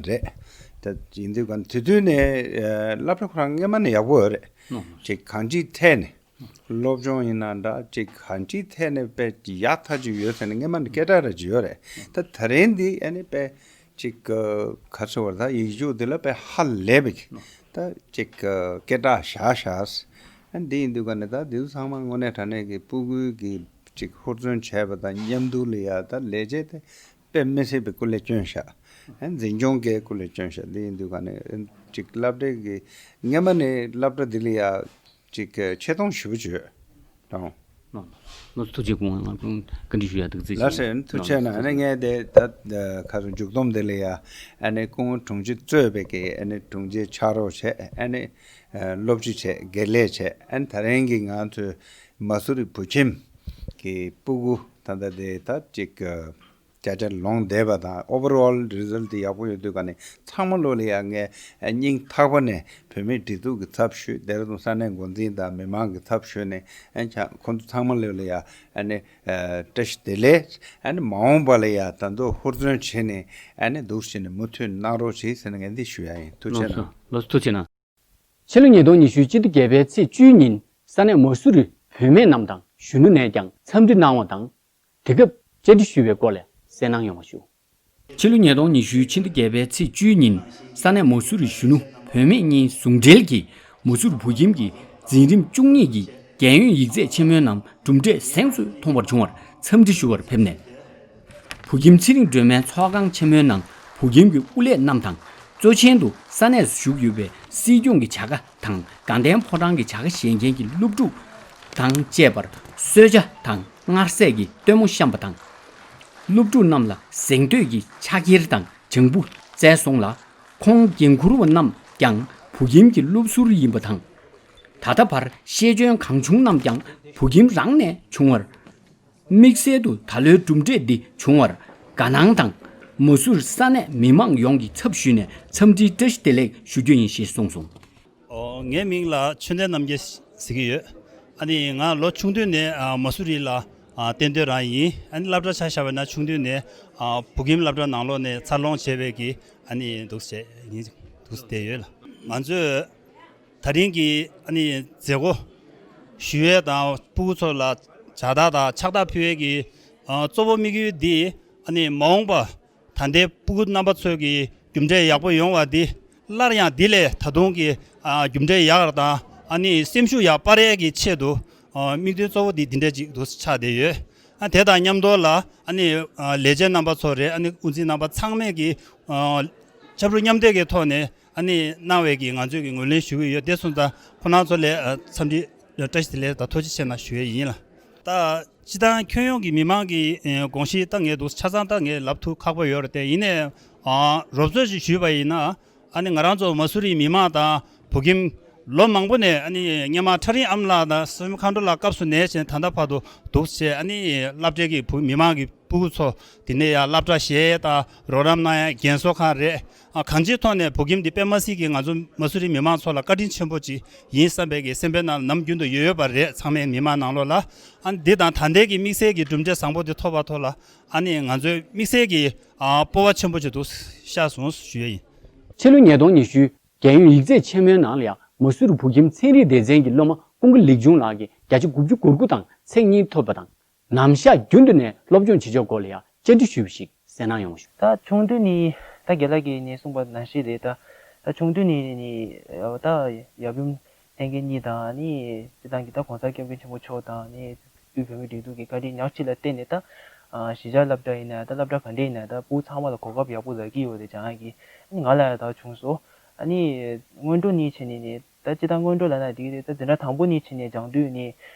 ད་ཡིན་དུས་ག་ནས་དེ་དུས་ནས་སློབ་གྲྭ་ཁོ་རང་སྔ་མ་ནས་ཡག་པོ་ཡོད་རེད། ཅིག་གང་ཅིའི་ཐད་ནས། སློབ་སྦྱོང་ཡིན་ན་འདྲ་ཅིག་གང་ཅིའི་ཐད་ནས་དཔེ་ཡག་ཐག་ཅིག་ཡོད་ཟེར་ནས་སྔན་མ་ནས་སྐད་གྲགས་ར་ཅིག་ཡོད་རེད། ད་ད་རིང་འདི་ཨ་ནི་དཔེ་ ཅིག་ག་ཚོད་བར་ད་ཡིག་རྒྱུགས་འདི་ལ་དཔེ་ཧ་ལས་པའི་ད་ཅིག་སྐད་གྲགས་བཞག་བཞག་འདི་ཡིན་དུས་ག་ནས་ད་འདི་ཚོ་ཚང་མ་དངོས་གནས་དྲང་གནས་ཀྱི་སྤུ་གུའི་གི་ཅིག་ཧུར་བརྩོན་བྱས་པ་དང་མཉམ་དུ་ལ་ཡ་ད་ལས་བྱེད་དེ་དཔེ་མི་སྲིད་པའི་སྐུ་ལས་བསྐྱོན་ཤག་འཛིན་སྐྱོང་གི་སྐུ་ལས་བསྐྱོན་ཤག་འདི་ཡིན་དུས་ག་ནས་ཅིག་སློབ་གྲྭའི་གི་སྔན་མ་ནས་སློབ་གྲྭ་འདི་ལ་ཡ་ཅིག་ཆེ་མཐོང་ཞེ་པོ་བྱོས་དང་། ལགས་སོ། ཐུགས་རྗེ་ཆེ། སྐུ་ངོ་ལགས་ཁོང་བཀའ་འདྲི་ཞུ་ཡ་འདུག་རྩིས་ལགས་སོ། ཐུགས་རྗེ་གནང་། ཨ་ནི་ངས་དེ་ད་ཁ་སང་མཇུག་སྡོམ་དེ་ལ་ཡ་ཨ་ནི་སྐུ་ངོ་དྲུང་ཆེ་གཙོས་པའི་གི་ཨ་ནི་དྲུང་ཆེ་ཕྱག་རོགས་བྱས། ཨ་ནི་སློབ་སྤྱི་བྱས། དགེ་ལས་བྱས། ཨ་ནི་ད་རིང་གི་ང་ཚོའི་མ་སུ་རི་བོད་ཁྱིམ་གི་སྤུ་གུ་ད་ལྟ་དེ་ད་ཅིག་བརྒྱ་ཆ་ལོངས་བསྡད་པ་དང་། overall result དེ་ཡག་པོ་ཡོད་དུས་ག་ནས་ཚང་མ་ལོ་ལ་ཡ་ངས་སྙིང་ཐག་པ་ནས་བུད་མེད་སྒྲིག་འཛུགས་ཀྱི་ཚབ་ཞུས། ལྡེ་ར་ལྡུན་ས་གནས་འགོ་འཛིན་དང་མི་མང་གི་ཚབ་ཞུས་ནས་ཨ་ནི་ཁོང་ཚོ་ཚང་མ་ལོ་ལ་ཡ་ཨ་ནི་བཀྲ་ཤིས་བདེ་ལེགས། ཨ་ནི་མ་འོངས་པ་ལ་ཡ་ད་དུང་ཧུར་བརྩོན་བྱས་ནས་ཨ་ནི་འདུག་བྱས་ནས་མུ་མཐུད་གནང་རོགས་བྱེད་ཟེར་ནས་ངས་འདི་ཞུ་ཡ་ཡིན། ཐུགས་རྗེ་གནང་། ལགས་སོ། ཐུགས་རྗེ་གནང་། ཕྱི་ལོ་ཉིས་སྟོང་ཉི་ཤུ་སྤྱི་ཟླ་བརྒྱད་པའི་ཚེས་བཅུའི་ཉིན་ས་གནས་མ་སུ་རི་བུད་མེད་རྣམས་དང་གཞོན་ནུ་ནས་ཀྱང་འཚམས་འདྲི་གནང་བ་དང་། དེ་སྐབས་བཅར་འདྲི་ཞུས་པའི་སྐོར་ལ་གསན་གནང་ཡོང་བ་ཞུ། ཕྱི་ལོ་ཉིས་སྟོང་ཉི་ཤུའི་ཕྱི་ཟླ་བརྒྱད་པའི་ཚེས་བཅུའི་ཉིན་ས་གནས་མ་སུ་རི་གཞོན་ནུ་བུད་མེད་གཉིས་ཟུང་འབྲེལ་གྱིས་མ་སུ་རི་བོད་ཁྱིམ་གྱི་འཛིན་རིམ་བཅུ་གཉིས་ཀྱི་རྒན་ཡོལ་ཡིག་ཚད་ཆེན་མོའི་ནང་གྲུབ་འབྲས་གཟེངས་སུ་མཐོང་བར་བྱུང་བར་འཚམས་འདྲི་ཞུ་བར་ཕེབས་ནས། བོད་ཁྱིམ་ཚེ་རིང་སྒྲོལ་མའི་ཚོགས་ཁང་ཆེན་མོའི་ནང་བོད་ཁྱིམ་གྱི་དབུ་ལས་རྣམས་དང་། གཙོ་ཆེན་དུ་ས་གནས་སུ་བཞུགས་ཡོད་པའི་སྲིད་སྐྱོང་གི་བྱ་དགའ་དང་དགའ་ལྡན་ཕོ་བྲང་གི་བྱ་དགའ་བཞེས་མཁན་གྱི་སློབ་ཕྲུག་དང་བཅས་པར་གསོལ་ཇ་དང་མངར་ཟས་ཀྱི་སྟོན་མོ་བཤམས་པ་དང་། སློབ་ཕྲུག་རྣམས་ལ་གཟེངས་བསྟོད་ཀྱི་ཕྱག་འཁྱེར་དང་ལྗང་བུ་བསྩལ་སོང་ལ། ཁོང་འགན་འཁུར་བ་རྣམས་ཀྱང་བོད་ཁྱིམ་གྱི་སློབ་ཟུར་ཡིན་པ་དང་། ད་ལྟ་བར་ཤེས་འཇོན་གང་བྱུང་རྣམས་ཀྱང་བོད་ཁྱིམ་རང་ནས་བྱུང་བར། དམིགས་བསལ་དུ་ད་ལོའི་གྲུབ་འབྲས་འདི་བྱུང་བར་དགའ་སྣང་དང་། མ་སུར་ས་གནས་མི་མང་ཡོངས་ཀྱི་ཚབ་ཞུས་ནས་འཚམས་འདྲིའི་བཀྲ་ཤིས་བདེ་ལེགས་ཞུ་རྒྱུ་ཡིན་ཞེས་གསུངས་སོང་། ཨོ། ངའི་མིང་ལ་ཆོས་ལྡན་རྣམ་རྒྱལ་ཟེར་གྱི་ཡོད། ཨ་ནི་ང་ལོ་ཆུང་དུས་ནས་ཨ་མ་སུ་རི་ལ་ཨ་གཏན་སྡོད་རང་ཡིན། ཨ་ནི་སློབ་གྲྭ་ཆ་བཞག་པ་ན་ཆུང་དུས་ནས་ཨ་བོད་ཁྱིམ་སློབ་གྲྭ་ནང་ལོགས་ནས་འཚར་ལོངས་བྱས་པའི་གི་ཨ་ནི་འདུག་བྱས་ཡིན། འདུག་བསྡད་ཡོད་ལ། ང་ཚོས་ད་རིང་གི་ཨ་ནི་མཛད་སྒོ་ཞུ་ཡས་དང་། སྤུ་གུ་ཚོ་ལ་ཇ་དག་དང་ཕྱག་རྟགས་ཕུལ་ཡས་ཀྱི་ཨ་གཙོ་བོ་དམིགས་ཡུལ་འདི་ཨ་ནི་མ་འོངས་པ་ད་ལྟའི་སྤུ་གུ་རྣམ་པ་ཚོ་གི་རྒྱུ་འབྲས་ཡག་པོ་ཡོང་བ་འདི། སླར་ཡང་འདི་ལས་ད་དུང་གི་ཨ་རྒྱུ་འབྲས་ཡག་དང་། ཨ་ནི་སེམས་ཤུགས་ཡར་སྤར་ཡས་ཀྱི་ཆེད་དུ་ཨ་དམིགས་དོན་གཙོ་བོ་འདི་འདི་འདྲ་ཅིག་ཏུ་ཆགས་བསྡད་ཡོད། ཨ་དེ་དང་མཉམ་དུ་ལ་ཨ་ནི་ཨ་ལས་བྱེད་རྣམ་པ་ཚོ་རེད། ཨ་ནི་དབུ་འཛིན་རྣམ་པ་ཚང་མས་ཀྱི་ཨ་ཆབ་སྲིད་མཉམ་འདེགས་ཀྱི་ཐོག་ནས་ཨ་ནི་གནང་བའི་གི་ང་ཚོས་ཀྱི་ངོས་ལེན་ཞུ་གི་ཡོད། དེ་སོང་ཙང་ཁོང་རྣམ་ཚོ་ལ་ཨ་འཚམས་འདྲི་བཀྲ་ཤིས་བདེ་ལེགས་དང་ཐུགས་རྗེ་ཆེ་གནང་ཞུ་ཡས་ཡིན་ལ། ད་སྤྱི་བཏང་ཁྱོན་ཡོངས་ཀྱི་མི་མང་གི་ཨ་དགོངས་གཞི་ད་ངས་འདུག་ཆ་ཚང་ད་ངས་ལབ་ཐུབ་ཁག་པོ་ཡོད་རེད་དེ། ཡིན་ནའི་ཨ་རོབ་ཚོད་ཅིག་ཞུས་པ་ཡིན་ན། ཨ་ནི་ང་རང་ཚོ་མ་སུ་རིའི་མི་མང་དང་བོད་ཁྱིམ་ལོ་མང་པོ་ནས་ཨ་ནི་སྔོན་མ་ཁྲ་རིང་ཨ་མ་ལགས་དང་བསོད་ནམས་མཁའ་འགྲོ་ལགས་སྐབས་སུ་ནས་བྱས་ད་ལྟ་བར་དུ་འདུག་བྱས། ཨ་ནི་སློབ་གྲྭའི་གི་བུ་མི་མང་གི་སྤུ་གུ་ཚོ་དེ་ནས་ཡང་སློབ་གྲྭ་གཞན་དང་རོགས་རམ་གནང་ཡ་རྒན་གསོ་ཁང་རེད། ཨ་གང་ཅིའི་ཐོག་ནས་བོད་ཁྱིམ་འདི་དཔེ་མ་སྲིད་ཀྱི་ང་ཚོ་མ་སུ་རི་མི་མང་ཚོ་ལ་བཀའ་དྲིན་ཆེན་པོ་ཅིག་ཡིན་བསམ་པའི་གི་སེམས་པའི་ནང་ནམ་རྒྱུན་དུ་ཡོད་ཡོད་པ་རེད། ཚང་མའི་མི་མང་ནང་ལོགས་ལ། ཨ་ནི་འདི་དང་ད་ལྟའི་གི་དམིགས་བསལ་གྱི་གྲུབ་འབྲས་བཟང་པོ་འདི་ཐོབ་པ་ཐོག་ལ་ཨ་ནི་ང་ཚོའི་དམིགས་བསལ་གྱི་ཨ་སྤོབས་པ་ཆེན་པོ་ཅིག་འདུག་ཤར་སོང་ཞུ་ཡས་ཡིན། ཕྱི་ལོ་ཉིས་སྟོང་ཉི་ཤུ་རྒྱལ་ཡོངས་ཡིག་ཚད་ཆེན་མོའི་ནང་ལ་ཡང་མ་སུ་རི་བོད་ཁྱིམ་ཚན་རིག་སྡེ་ཚན་གྱི་སློབ་མ་ཀུན་དགའ་ལེགས་ཆུང་ལགས་ཀྱིས་བརྒྱ་ཆ་དགུ་བཅུ་གོ་དགུ་དང་མཚན་ཉིད་ཐོབ་པ་དང་། ནམ་ཞག་རྒྱུན་དུ་ནས་སློབ་སྦྱོང་བྱེད་ཕྱོགས་སྐོར་ལ་ཡང་བཅར་འདྲི་ཞུས་པ་ཞིག་གསན་གནང་ཡོང་བ་ཞུ། ད་ཆུང་དུས་ནས་ད་རྒན་ལགས་ཀྱིས་ནས་གསུངས་པ་ནང་བཞིན་རེད། ད་ད་ཆུང་དུས་ནས་ནས་ད་ཡབ་ཡུམ་ལྷན་རྒྱས་གཉིས་དང་ནི་སྤྱི་བཏང་གི་ད་གོང་ས་སྐྱབས་མགོན་ཆེན་པོ་མཆོག་དང་ནི་དབུས་བོད་མིའི་སྒྲིག་འཛུགས་ཀྱི་བཀའ་དྲིན་ཉག་གཅིག་ལ་བརྟེན་ནས་ད་གཞིས་ཆགས་སློབ་གྲྭ་ཡིན་ན་ད་སློབ་གྲྭ་ག་འདྲ་ཡིན་ན་ད་སྤུ་གུ་ཚང་མ་ལ་གོ་སྐབས་ཡག་པོ་རག་གི་ཡོད་རེད། སྦྱང་ཡག་གི་ནི་ང་ལ་ཡང་ད་བྱུང་སོང་། ཨ་ནི་སྔོན་འགྲོ་ནས་བྱས་ནས་ནི་ད་སྤྱི་བཏང་སྔོན་འགྲོ་ལབ་ན་འགྲིག་གི་རེད། ད་འཛིན་གྲྭ་དང་པོ་ནས་བྱས་ནས་སྦྱང་དུས་ནི་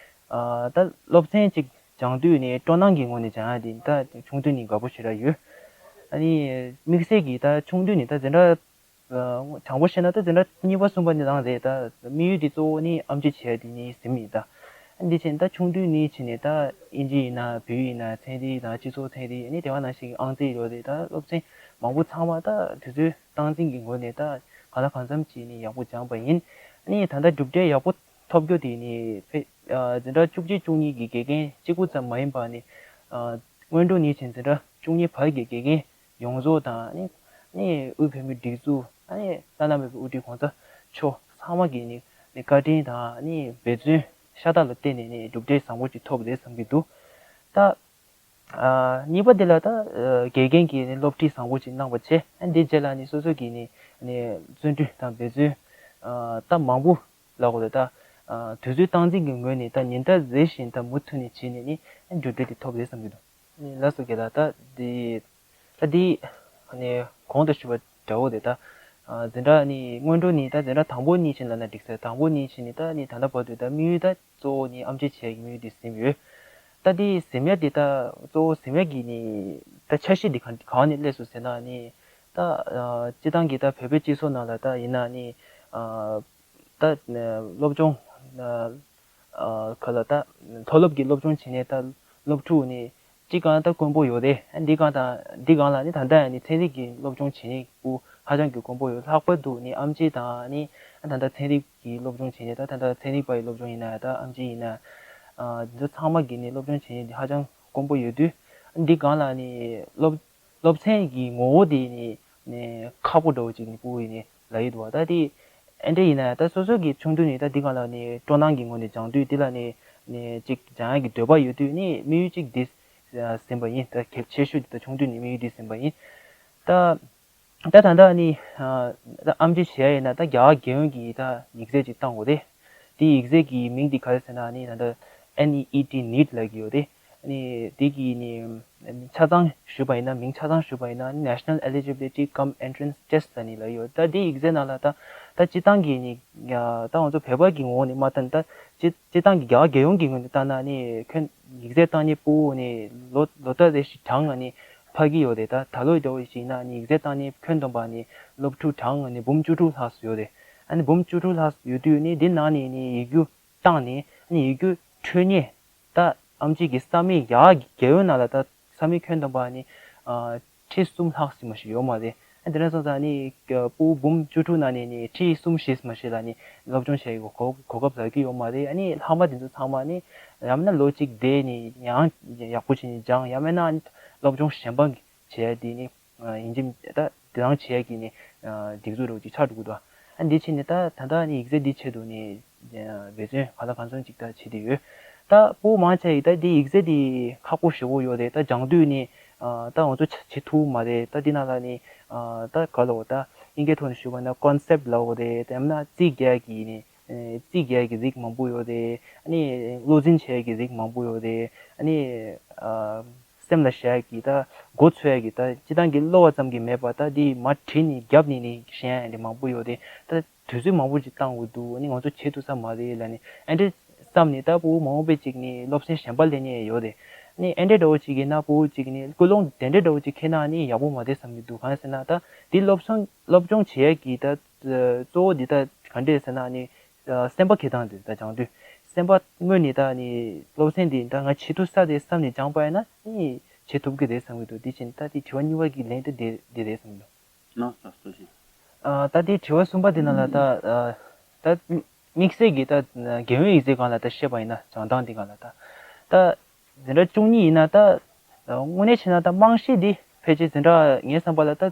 ཨ་ད་སློབ་ཚན་གཅིག་སྦྱང་དུས་ནི་སྤྲོ་སྣང་གི་ངོས་ནས་སྦྱང་ཡག་དེ་ད་ཆུང་དུས་ནས་དགའ་པོ་ཞེ་དྲག་ཡོད། ཨ་ནི་དམིགས་བསལ་གྱིས་ད་ཆུང་དུས་ནས་ད་འཛིན་གྲྭ་ཨ་དྲང་པོ་བཤད་ན་ད་འཛིན་གྲྭ་གཉིས་པ་གསུམ་པ་ནི་རང་རེད། ད་དམིགས་ཡུལ་དེ་གཙོ་བོ་ནི་ཨེམ་ཆི་བྱེད་ཡག་དེ་ནི་ཟིན་ཡིན། ད་འདི་བྱས་ནས་ད་ཆུང་དུས་ནས་བྱས་ནས་ད་ཨིན་ཇི་ཡིན་ན་བོད་ཡིག་ཡིན་ན་ཚན་རིག་དང་སྤྱི་ཚོགས་ཚན་རིག་ཨ་ནི་དེ་བ་ནང་བཞིན་ཨང་རྩིས་ཡོད་རེད། ད་སློབ་ཚན་མང་པོ་ཚང་མ་ད་དུས་ཚོད་སྟངས་འཛིན་གྱི་ངོས་ནས་ད་གང་ལ་གང་འཚམ་བྱས་ནས་ཡག་པོ་སྦྱངས་པ་ཡིན། ཨ་ནི་ད་ལྟ་གྲུབ་འབྲས་ཡག་པོ་ཐོབ་རྒྱུ་དེ་ནི་ཕེ་ཨ་འཛིན་གྲྭ་བཅུ་གཅིག་བཅུ་གཉིས་ཀྱི་དགེ་རྒན་གཅིག་པུ་ཙམ་མ་ཡིན་པ་ནི་ཨ་སྔོན་འགྲོ་ནས་བྱས་འཛིན་གྲྭ་བཅུ་གཉིས་བར་གྱི་དགེ་རྒན་ཡོངས་རྫོགས་དང་ནི་ནི་དབུས་བོད་མིའི་སྒྲིག་འཛུགས་ཨ་ནི་བླ་ན་མེད་པའི་དབུ་ཁྲིད་གོང་ས་མཆོག་ཚང་མ་གིས་ནི་ནི་བཀའ་དྲིན་དང་ནི་འབད་བརྩོན་ཤ་སྟག་ལ་བརྟེན་ནས་ནི་གྲུབ་འབྲས་བཟང་པོ་ཅིག་ཐོབ་རེད་བསམ་གྱི་འདུག་ད་ ཨ་གཉིས་པ་འདི་ལ་ད་ཨ་དགེ་རྒན་གྱིས་ནི་སློབ་ཁྲིད་བཟང་པོ་ཅིག་གནང་བ་བྱས། ཨ་འདི་རྗེས་ལ་ནི་སོ་སོ་གིས་ནི་ནི་བརྩོན་འགྲུས་དང་འབད་བརྩོན་ཨ་ད་མང་པོ་ལ་གོ་ལ་ད་ཨ་དུས་ཚོད་སྟངས་འཛིན་གྱི་ངོས་ནས་ད་ཉིན་ལྟར་རེ་བཞིན་ད་མུ་མཐུད་ནས་བྱས་ནས་ནི་འགྲུབ་འབྲས་དེ་ཐོབ་རེད་བསམ་གྱི་འདུག་ནི་ལགས་སོ། རྒན་ལགས། ད་འདི་ད་འདི་ནི་གོང་དུ་ཞུས་པ་འདྲ་བོ་དེ་ད་ཨ་འཛིན་གྲྭ་ནི་སྔོན་འགྲོ་ནི་ད་འཛིན་གྲྭ་དང་པོ་གཉིས་ཕྱིན་ལབ་ན་འགྲིག་ས། དང་པོ་གཉིས་ཕྱིན་ནི་ད་ནི་ད་ལྟ་བར་དུ་ད་དམིགས་ཡུལ་ད་གཙོ་བོ་ནི་ཨེམ་ཆི་བྱེད་ཡག་གི་དམིགས་ཡུལ་དེ་ཟིན་ཡོད། ད་འདི་ཟིན་ཡག་འདི་ད་གཙོ་བོ་ཟིན་ཡག་གི་ནི་ད་འཆར་གཞི་འདི་གང་གང་ནས་སླེབས་སོང་ཟེར་ན་ནི་ད་ཨ་སྤྱིར་བཏང་གི་ད་བོད་པའི་སྤྱི་ཚོགས་ནང་ལ་ད་ཡིན་ན་ནི་ཨ་ད་སློབ་སྦྱོང་ཨ་ཨ་ག་ལ་ད་མཐོ་སློབ་ཀྱི་སློབ་སྦྱོང་བྱེད་ནས་ད་སློབ་ཕྲུག་ནི་གཅིག་གང་ད་དཀོན་པོ་ཡོད་རེད། ཨ་འདི་གང་ད་འདི་གང་ལ་ནི་ད་ལྟ་ཡང་ནི་ཚན་རིག་གི་སློབ་སྦྱོང་བྱེད་མཁན་ཕྲུ་གུ་ཧ་ཅང་གི་དཀོན་པོ་ཡོད། ལྷག་པར་དུ་ནི་ཨེམ་ཆི་དང་ནི་ཨ་ད་ལྟ་ཚན་རིག་གི་སློབ་སྦྱོང་བྱེད་མཁན་ད་ད་ལྟ་ཚན་རིག་པ་ཡི་སློབ་སྦྱོང་ཡིན་ན་ཡང་ད་ཨེམ་ཆི་ཡིན་ན་ཨ་འདི་ཚོ་ཚང་མ་གི་ནི་སློབ་སྦྱོང་བྱེད་མཁན་འདི་ཧ་ཅང་དཀོན་པོ་ཡོད་དུས། ཨ་འདི་གང་ལ་ནི་སློབ་སློབ་ཚན་གྱི་ངོ་བོ་དེ་ནི་ནི་ཁག་པོ་འདྲ་བོ་ཅིག་ནི་ཕྲུ་གུ་ཡིས་ནི་ལབ་ཡོད་འདུག་བ། ད་དེ་ཨེ་འདྲ་ཡིན་ན་ད་སོ་སོ་གི་ཆུང་དུས་ནས་ད་འདི་གང་ལ་ནི་སྤྲོ་སྣང་གི་ངོས་ནས་སྦྱང་དུས་འདི་ལ་ནི་ནི་ཅིག་སྦྱང་ཡག་གི་འདོད་པ་ཡོད་དུས་ནི་དམིགས་ཡུལ་ཅིག་འདི་ཟིན་པ་ཡིན། ད་གལ་ཆེ་ཤོས་འདི་ད་ཆུང་དུས་ནས་དམིགས་ཡུལ་འདི་ཟིན་པ་ཡིན། ད་ད་ད་ལྟ་ནི་ཨ་ད་ཨེམ་ཆི་བྱེད་ཡ་ཡིན་ན་ད་རྒྱ་གར་རྒྱལ་ཡོངས་ཀྱི་ད་ཡིག་ཚད་ཅིག་བཏང་དགོས་རེད། དེའི་ཡིག་ཚད་ཀྱི་མིང་འདི་ག་རེ་ཟེར་ན་ནི་ད་ལྟ་ཨེན་ཨི་ཨི་ཊི་ནིཊ་ལབ་ཀྱི་ཡོད་རེད། ནི་དེ་གི་ནི་ཆ་ཚང་ཞུས་པ་ཡིན་ན། མིང་ཆ་ཚང་ཞུས་པ་ཡིན་ན་National Eligibility cum Entrance Test ལབ་ནི་ལབ་ཡོད། ད་དེ་ཡིག་ཚད་ནང་ལ་ད་ད་སྤྱི་བཏང་གི་ནི་ད་ང་ཚོ་བོད་པ་གི་ངོ་བོ་ནས་མ་བལྟས་ན། ད་སྤྱི་སྤྱི་བཏང་གི་རྒྱ་གར་རྒྱལ་ཡོངས་ཀྱི་ངོས་ནས་བལྟས་ན་ནི་ཁྱོན་ཡིག་ཚད་བཏང་མཁན་ཕྲུ་གུ་ནི་ལོ་ལོ་ལྟར་རེ་བཞིན་གྲངས་ལ་ནི་འཕར་གྱི་ཡོད་རེད། ད་ད་ལོ་འདྲ་བོ་ཞིག་ཡིན་ན་ནི་ཡིག་ཚད་བཏང་མཁན་ཁྱོན་བསྡོམས་པ་ནི་སློབ་ཕྲུག་གྲངས་ལ་ནི་འབུམ་བཅུ་དྲུག་ལྷག་ཙམ་ཡོད་རེད། ཨ་ནི་འབུམ་བཅུ་དྲུག་ལྷག་ཙམ་ཡོད་དུས་ནི་འདི་ནང་ནས་ནི་ཡིག་རྒྱུགས་བཏང་ནས་ཨ་ནི་ཡིག་རྒྱུགས་འཕྲོད་མཁན་ད་ཨེམ་ཆི་གི་ས་མིག་རྒྱ་གར་རྒྱལ་ཡོངས་ནང་ལ་ད་ས་མིག་ཁྱོན་བསྡོམས་པ་ནི་ཨ་ཁྲི་གསུམ་ལྷག་ཙམ་མ་ཞིག་ཡོད་མ་རེད། ཨ་དེ་འདྲ་སོང་ཙང་ནི་ཕྲུ་གུ་འབུམ་བཅུ་དྲུག་ནང་ནས་ནི་ཁྲི་གསུམ་བཞི་ཙམ་མ་ཞིག་ལ་ནི་སློབ་སྦྱོང་བྱེད་ཡག་གོ་གོ་སྐབས་རག་གི་ཡོད་མ་རེད། ཨ་ནི་ལྷག་མ་དེ་ཚོ་ཚང་མ་ནི་ཡང་མིན་ན་ལོ་གཅིག་བསྡད་ནས་ཡང་ཡག་པོ་བྱས་ནས་སྦྱང་། ཡང་མིན་ན་སློབ་སྦྱོང་གཞན་པ་བྱས་དེ་ནི་ཡིན་གཅིག་ད་དེ་རང་བྱས་ཀྱི་ནི་སྒྲིག་འཛུགས་རོགས་ཅིག་ཆགས་འགྲོ་གི་འདུག་ཨ་འདི་ཕྱིན་ནས་ད་ད་ལྟ་ནི་ཡིག་ཚད་འདི་ཆེད་དུ་ནི་འབད་བརྩོན་ག་ལ་གང་འཚམ་ཅིག་ད་བྱེད་དེ་ཡོད། ད་ཕྲུ་གུ་མང་ཆེ་ཡིས་ད་འདི་ཡིག་ཚད་འདི་ཁག་པོ་ཞེ་པོ་ཡོད་རེད། ད་སྦྱང་དུས་ནི་ད་ང་ཚོ་བྱེད་ཐུབ་མ་རེད། ད་འདི་ནང་ལ་ནི་ད་ག་ལ་འོ་ད་དབྱིན་སྐད་ཐོག་ནས་ཞུས་པ་ན་ཀོན་སེབ་ལབ་དགོས་རེད། དེ་ཡང་ན་རྩིས་རྒྱག་གི་ནི་རྩིས་རྒྱག་གི་རིགས་མང་པོ་ཡོད་རེད། ཨ་ནི་བློ་འཛིན་བྱེད་ཀྱི་རིགས་མང་པོ་ཡོད་རེད། ཨ་ནི་སེམས་ལ་བཞག་གི་ད་མགོ་ཚོས་ཀྱི་ད་སྤྱིར་བཏང་གི་ཀློག་པ་ཙམ་གྱིས་མེད་པ་ད་འདི་མར་བྲིས་ནས་རྒྱབ་ནས་ནི་ཤེས་ཡ་འདི་མང་པོ་ཡོད་རེད། ད་དུས་ཚོད་མང་པོ་ཅིག་བཏང་དགོས་འདུག་ཨ་ནི་ང་ཚོ་བྱེད་ཐུབ་ས་མ་རེད་ལབ་ནས་ཨེ་འདྲས་བསམ་ནས་ད་ཕྲུ་གུ་མང་པོ་ཅིག་ནི་སློབ་ཚན་གཞན་པ་ལེན་མཁན་ཡོད་རེད། ཨ་ནི་ཨེ་འདྲས་འདྲ་བོ་ཅིག་ཡིན་ན་ཕྲུ་གུ་ཅིག་ནི་ཀུན་སློང་དེ་འདྲས་འདྲ་བོ་ཅིག་འཁྱེར་ན་ནི་ཡག་པོ་མ་རེད་བསམ་གྱི་འདུག་གང་ཡིན་ཟེར་ན་ད་འདི་སློབ་སྦྱོང་སློབ་སྦྱོང་བྱེད་ཡ་གི་ད་གཙོ་བོ་འདི་ད་ག་འདྲས་ཟེར་ན་ནི་སེམས་པ་འཁྱེར་སྟངས་འདི་ད་སྦྱང་དུས་སེམས་པ་དངོས་ནས་ད་ནི་སློབ་ཚན་འདི་ད་ང་བྱེད་ཐུབ་ས་རེད་བསམ་ནས་སྦྱངས་པ་ཡིན་ན་ནི་བྱེད་ཐུབ་ཀྱི་རེད་བསམ་གྱི་འདུག་འདི་བྱས་ནས་ད་དེ་དྲི་བ་གཉིས་པ་གི་ལན་དེ་འདི་འདི་རེད་བསམ་གྱི་འདུག་ལགས་སོ། ཐུགས་རྗེ་ཆེ། ཨ་ད་དེ་དྲི་བ་གསུམ་པ་འདི་ནང་ལ་ད་ཨ་ད་དམིགས་བསལ་གྱི་ད་རྒན་ཡོལ་ཡིག་ཚད་སྒང་ལ་ད་བཤད་པ་ཡིན་ན་སྦྱང་སྟངས་འདི་སྒང་ལ་ད་ད་འཛིན་གྲྭ་བཅུ་གཉིས་ཡིན་ན་ད་དངོས་གནས་བྱས་ན་ད་རྨང་གཞི་འདི་ཕལ་ཆེར་འཛིན་གྲྭ་ངའི་བསམ་པ་ལ་ད་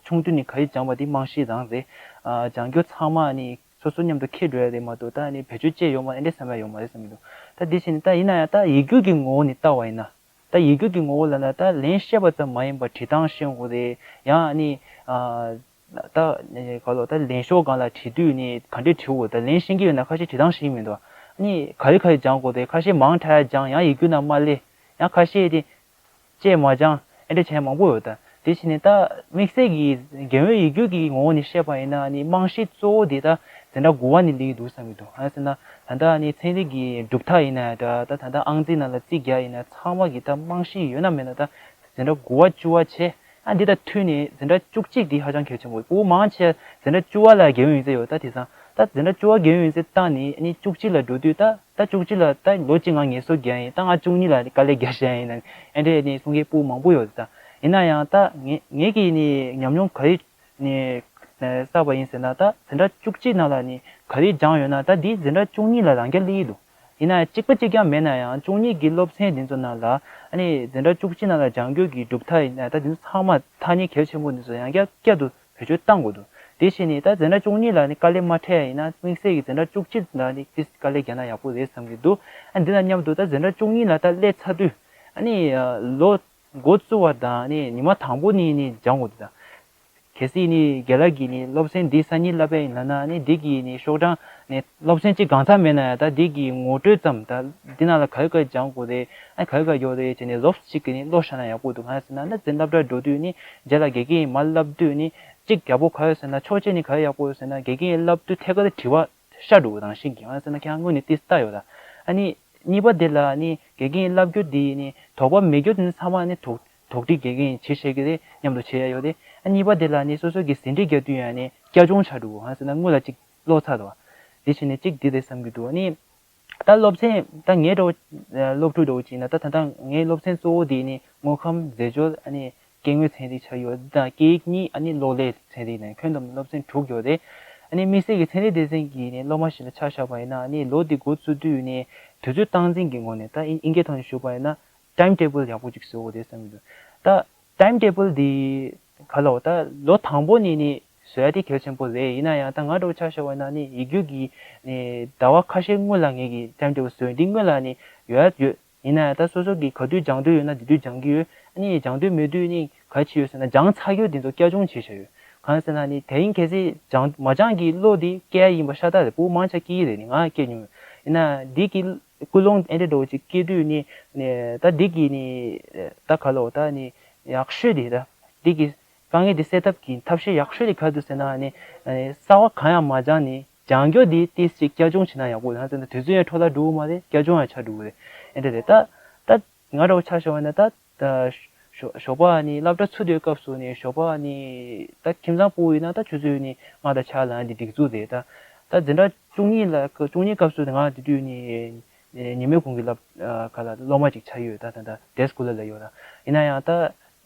ཆུང་དུས་ནས་ག་རེ་སྦྱངས་པ་འདི་རྨང་གཞི་རང་རེད། ཨ་སྦྱང་རྒྱུ་ཚང་མ་ནི་སོ་སོ་མཉམ་དུ་འཁྱེར་འགྲོ་ཡ་རེད་མ་གཏོགས་ད་ནི་བེད་སྤྱོད་བྱས་ཡོད་མ་ཨེ་འདྲས་བསམ་ཡ་ཡོད་མ་རེད་བསམ་གྱི་འདུག་ད་འདི་བྱས་ནས་ད་ཡིན་ན་ཡང་ད་ཡིག་རྒྱུགས་ཀྱི་ངོ་བོ་ནས་བལྟ་བ་ཡིན་ན། ད་ཡིག་རྒྱུགས་ཀྱི་ངོ་བོ་ལབ་ན་ད་ལན་བཤད་པ་ཙམ་མ་ཡིན་པར་བྲིས་སྟངས་ཤེས་དགོས་རེད། ཡང་ཨ་ནི་ཨ་ད་ག་ལོ་ད་ལན་ཤོག་སྒང་ལ་བྲིས་དུས་ནི་ག་འདྲས་བྲིས་དགོས། ད་ལན་ཤེས་ཀྱི་ཡོད་ན་ཁ་ཤས་བྲིས་སྟངས་ཤེས་ཀྱི་མི་འདུག་ཨ་ནི་ག་རེ་ག་རེ་སྦྱང་དགོས་རེད། ཁ་ཤས་མང་དྲགས་སྦྱང་ཡང་ཡིག་རྒྱུགས་ནང་མ་སླེབས། ཡང་ཁ་ཤས་དེ་བཅད་མ་སྦྱང་ཨེ་འདྲ་བྱས་མང་པོ་ཡོད། ད་དེ་བྱས་ནས་ད་དམིགས་བསལ་གྱི་རྒན་ཡོལ་ཡིག་རྒྱུགས་ཀྱི་ངོ་བོ་ནས་བཤད་པ་ཡིན་ན་ནི་རྨང་གཞི་གཙོ་བོ་དེ་ད་འཛིན་གྲྭ་དགུ་པ་ནས་སླེབས་ཀྱི་འདུག་བསམ་གྱི་འདུག་ཨ་ཟེར་ན་ད་ལྟ་ནི་ཚན་རིག་གི་གྲུབ་མཐའ་ཡིན་ན་འདྲ། ད་ད་ལྟ་ཨང་རྩིས་ནང་ལ་རྩིས་རྒྱག་ཡིན་ན་ཚང་མ་གི་ད་རྨང་གཞི་ཡོད་ན་མེད་ན་ད་འཛིན་གྲྭ་དགུ་པ་བཅུ་པ་བྱས། ཨ་འདི་ད་མཐུད་ནས་འཛིན་གྲྭ་བཅུ་གཅིག་འདི་ཧ་ཅང་གལ་ཆེན་པོ། ཕྲུ་གུ་མང་ཆེ་འཛིན་གྲྭ་བཅུ་པ་ལ་རྒན་ཡོལ་ཡིག་ཚད་ཡོད། ད་དེང་སང་ད་འཛིན་གྲྭ་བཅུ་པ་རྒན་ཡོལ་ཡིག་ཚད་བཏང་ནས་ཨ་ནི་བཅུ་གཅིག་ལ་འགྲོ་དུས་ད་ད་བཅུ་གཅིག་ལ་ད་ལོ་གཅིག་ང་ངལ་གསོ་རྒྱག་ཡིན། ད་ང་བཅུ་གཉིས་ལ་དཀའ་ལས་རྒྱག་བཞག་ཡིན་ན་ཨེ་འདྲས་ནི་གསུང་མཁན་ཕྲུ་གུ་མང་པོ་ཡོད། ད་ཡིན་ན་ཡང་ད་ངེད་ངེད་ཀྱིས་ནི་ཉམས་མྱོང་ག་རེ་ནི་བསགས་པ་ཡིན་ཟེར་ན། ད་འཛིན་གྲྭ་བཅུ་གཅིག་ནང་ལ་ནི་ག་རེ་སྦྱངས་ཡོད་ན་ད་འདི་འཛིན་གྲྭ་བཅུ་གཉིས་ལ་རང་རྐྱ་སླེབས་ཀྱི་འདུག་ཡིན་ན་ཡང་གཅིག་པ་གཅིག་རྐྱང་མེད་ན་ཡང་བཅུ་གཉིས་ཀྱི་སློབ་ཚན་འདི་ཚོ་ནང་ལ་ཨ་ནི་འཛིན་གྲྭ་བཅུ་གཅིག་ནང་ལ་སྦྱང་རྒྱུ་གི་གྲུབ་མཐའ་ཡིན་ན་ད་འདི་ཚོ་ཚང་མ་ཐ་སྙད་གལ་ཆེན་པོ་འདི་ཚོ་ཡང་བསྐྱར་བསྐྱར་དུ་བེད་སྤྱོད་བཏང་དགོས་འདུག་དེ་བྱས་ནས་ད་འཛིན་གྲྭ་བཅུ་གཉིས་ལ་ནི་དཀའ་ལས་མ་འཕྲད་ཡ་ཡིན་ན་དམིགས་བསལ་གྱི་འཛིན་གྲྭ་བཅུ་གཅིག་ལ་ནི་ཏིས་དཀའ་ལས་རྒྱག་ན་ཡག་པོ་རེད་བསམ་གྱི་འདུག་ཨ་འདི་དང་མཉམ་དུ་ད་འཛིན་གྲྭ་བཅུ་གཉིས་ལ་ད་སླེབས་ཚར་དུས་ ཨ་ནི་ལོ་འགོ་བཙུགས་པ་དང་ནི་ཉི་མ་དང་པོ་ནས་ནི་སྦྱང་དགོས་འདུག་ད། གལ་སྲིད་ནི་རྒན་ལགས་ཀྱིས་ནི་སློབ་ཚན་འདི་སང་ཉིན་བསླབ་པ་ཡིན་ལབ་ན་ནི་འདི་གི་ནི་ཤོག་གྲངས་ནི་སློབ་ཚན་གཅིག་གང་འཚམ་མེད་ན་ཡང་ད་འདི་གི་ངོ་སྤྲོད་ཙམ། ད་འདི་ནང་ལ་ག་རེ་ག་རེ་སྦྱང་དགོས་རེད། ཨ་ག་རེ་ག་རེ་ཡོད་རེད་བྱས་ནས་ལོབས་གཅིག་གི་ནི་ཀློག་བཞག་ན་ཡག་པོ་འདུག་གང་ཡིན་ཟེར་ན་ད་འཛིན་སློབ་གྲྭར་འགྲོ་དུས་ནི་རྗེས་ལ་དགེ་རྒན་ཡིན་མ་བསླབ་དུས་ནི་གཅིག་ཡག་པོ་ག་རེ་ཡོད་ཟེར་ན། ཕྱོགས་གཅིག་ནི་ག་རེ་ཡག་པོ་ཡོད་ཟེར་ན་དགེ་རྒན་ཡིན་བསླབ་དུས་ཐད་ཀར་དུ་དྲི་བ་ཤར་འགྲོ་གི་རང་བཞིན་གྱིས། གང་ཡིན་ཟེར་ན་ཁྱེད་རང་སྔོན་ནས་ཏིས་ལྟ་ཡོད་ད། ཨ་ནི་གཉིས་པ་དེ་ལ་ནི་དགེ་རྒན་བསླབ་རྒྱུ་དེ་ནི་དོགས་པ་མེད་རྒྱུ་དེ་ཚང་མ་ནི་དོགས་དོགས་འདྲི་དགེ་རྒན་བྱེད་ཤེས་ཀྱི་རེད་སྙམ་དུ་བྱེད་ཡ་ཡོད་རེད། ཨ་གཉིས་པ་དེ་ལ་ནི་སོ་སོ་གི་ཟིན་བྲིས་རྒྱག་དུས་ཡང་ནི་སྐྱག་རྫུན་ཆགས་འགྲོ་གི། གང་ཟེར་ན་སྔོན་ལ་གཅིག་ཀློག་ཚར་འདུག་བ། དེ་བྱས་ནས་གཅིག་འདི་རེད་བསམ་གྱི་འདུག་ཨ་ནི་ད་སློབ་ཚན་ད་ངའི་འདྲ་བོ་སློབ་ཕྲུག་འདྲ་བོ་ཅིག་ཡིན་ན་ད་ད་ལྟ་ངའི་སློབ་ཚན་གཙོ་བོ་དེ་ནི་དངོས་ཁམས་རྫས་སྦྱོར། ཨ་ནི་སྐྱེ་དངོས་ཚན་རིག་ཆགས་ཡོད་དང་སྐད་ཡིག་གཉིས། ཨ་ནི་གློག་ཀླད་ཚན་རིག་ནས་ཁྱོན་བསྡོམས་སློབ་ཚན་དྲུག་ཡོད་རེད། ཨ་ནི་དམིགས་བསལ་གྱི་ཚན་རིག་སྡེ་ཚན་གྱི་ནི་སློབ་མ་ཞིག་ལ་ཆ་བཞག་པ་ཡིན་ན་ཨ་ནི་ལོ་འདི་འགོ་བཙུགས་དུས་ནི་དུས་ཚོད་སྟངས་འཛིན་གྱི་ངོས་ནས་ད་དབྱིན་སྐད་ཐོག་ནས་ཞུས་པ་ཡིན་ན་time table ཡག་པོ་ཅིག་བཟོ་དགོས་རེད་བསམ་གྱི་འདུག་ད་time table འདི་ག་ལ་འོ་ད་ལོ་དང་པོ་ནས་ནི་བཟོ་ཡ་དེ་གལ་ཆེན་པོ་རེད། ཡིན་ན་ཡང་ད་ང་འདྲ་བོ་ཆ་བཞག་པ་ཡིན་ན་ནི་ཡིག་རྒྱུགས་ཀྱི་ནི་ཟླ་བ་ཁ་ཤས་སྔོན་ལ་ངེད་ཀྱི་time table བཟོས། འདི་སྔོན་ལ་ནི་ཡོད་ཡོད། ཡིན་ན་ཡང་ད་སོ་སོ་གིས་ག་དུས་སྦྱང་འདོད་ཡོད་ན་དེ་དུས་སྦྱང་གི་ཡོད། ཨ་ནི་སྦྱང་འདོད་མེད་དུས་ནི་ག་བྱེད་ཡོད་ཟེར་ན་སྦྱང་ཚར་རྒྱུ་དེ་ཚོ་བསྐྱར་སྦྱོང་བྱེད་བཞག་ཡོད། གང་ཟེར་ན་ནི་དེ་རིང་གལ་སྲིད་སྦྱང་མ་སྦྱང་གི་བློ་དེ་སྐྱེ་ཡ་ཡིན་པ་ཤ་སྟག་རེད། ཕྲུ་གུ་མང་ཆེ་སྐྱེ་གི་རེད། ནི་ང་སྐྱེ་མྱོང་ཡོད། ཡིན་ན་འདི་གི་ཀུན་སློང་ཨེ་འདྲ་འདྲ་བོ་ཅིག་སྐྱེ་དུས་ནི་ནི་ད་འདི་གི་ནི་ད་ག་ལ་འོ་ད་ནི་ཡག་ཤོས་དེ་ད་འདི་གི་དཀའ་ངལ་དེ་སེལ་ཐབས་ཀྱི་ཐབས་ཤེས་ཡག་ཤོས་དེ་ག་རེ་འདུག་ཟེར་ན་ནི་ནི་རྩ་བ་གང་ཡང་མ་སྦྱངས་ནི། སྦྱང་རྒྱུ་དེ་ཏིས་ཅིག་བསྐྱར་སྦྱོང་བྱེད་ན་ཡག་པོ་རེད། ཧ་ཟེར་ན་དུས་ཚོད་ཡང་འཕྲོ་བརླག་འགྲོ་གི་མ་རེད། བསྐྱར་སྦྱོང་ཡང་ཆགས་འགྲོ་གི་རེད། ཨེ་འདྲ་རེད། ད་ད་ང་འདྲ་བོ་ཆ་བཞག་པ་ན་ད་ད་ཞོགས་ཞོགས་པ་ནི་སློབ་གྲྭ་ཚུགས་དུས་སྐབས་སུ་ནི་ཞོགས་པ་ནི་ད་ཁྱིམ་ཚང་ཕྲུ་གུ་ཡིན་ན་ད་ཆུ་ཚོད་ནི་ལྔ་དང་ཕྱེད་ལ་འདི་སྒྲིག་འཛུགས་རེད། ད་ད་འཛིན་གྲྭ་བཅུ་གཉིས་ལ་བཅུ་གཉིས་སྐབས་སུ་ང་དེ་དུས་ནི་ཉི་མའི་གུང་གི་སློབ་ག་ལ་སློབ་མ་ཅིག་ཆགས་ཡོད། ད་ད་ད་དེ་སྐོར་ལ་ལ་ཡོད། ད་ཡིན་ན་ཡང་ད་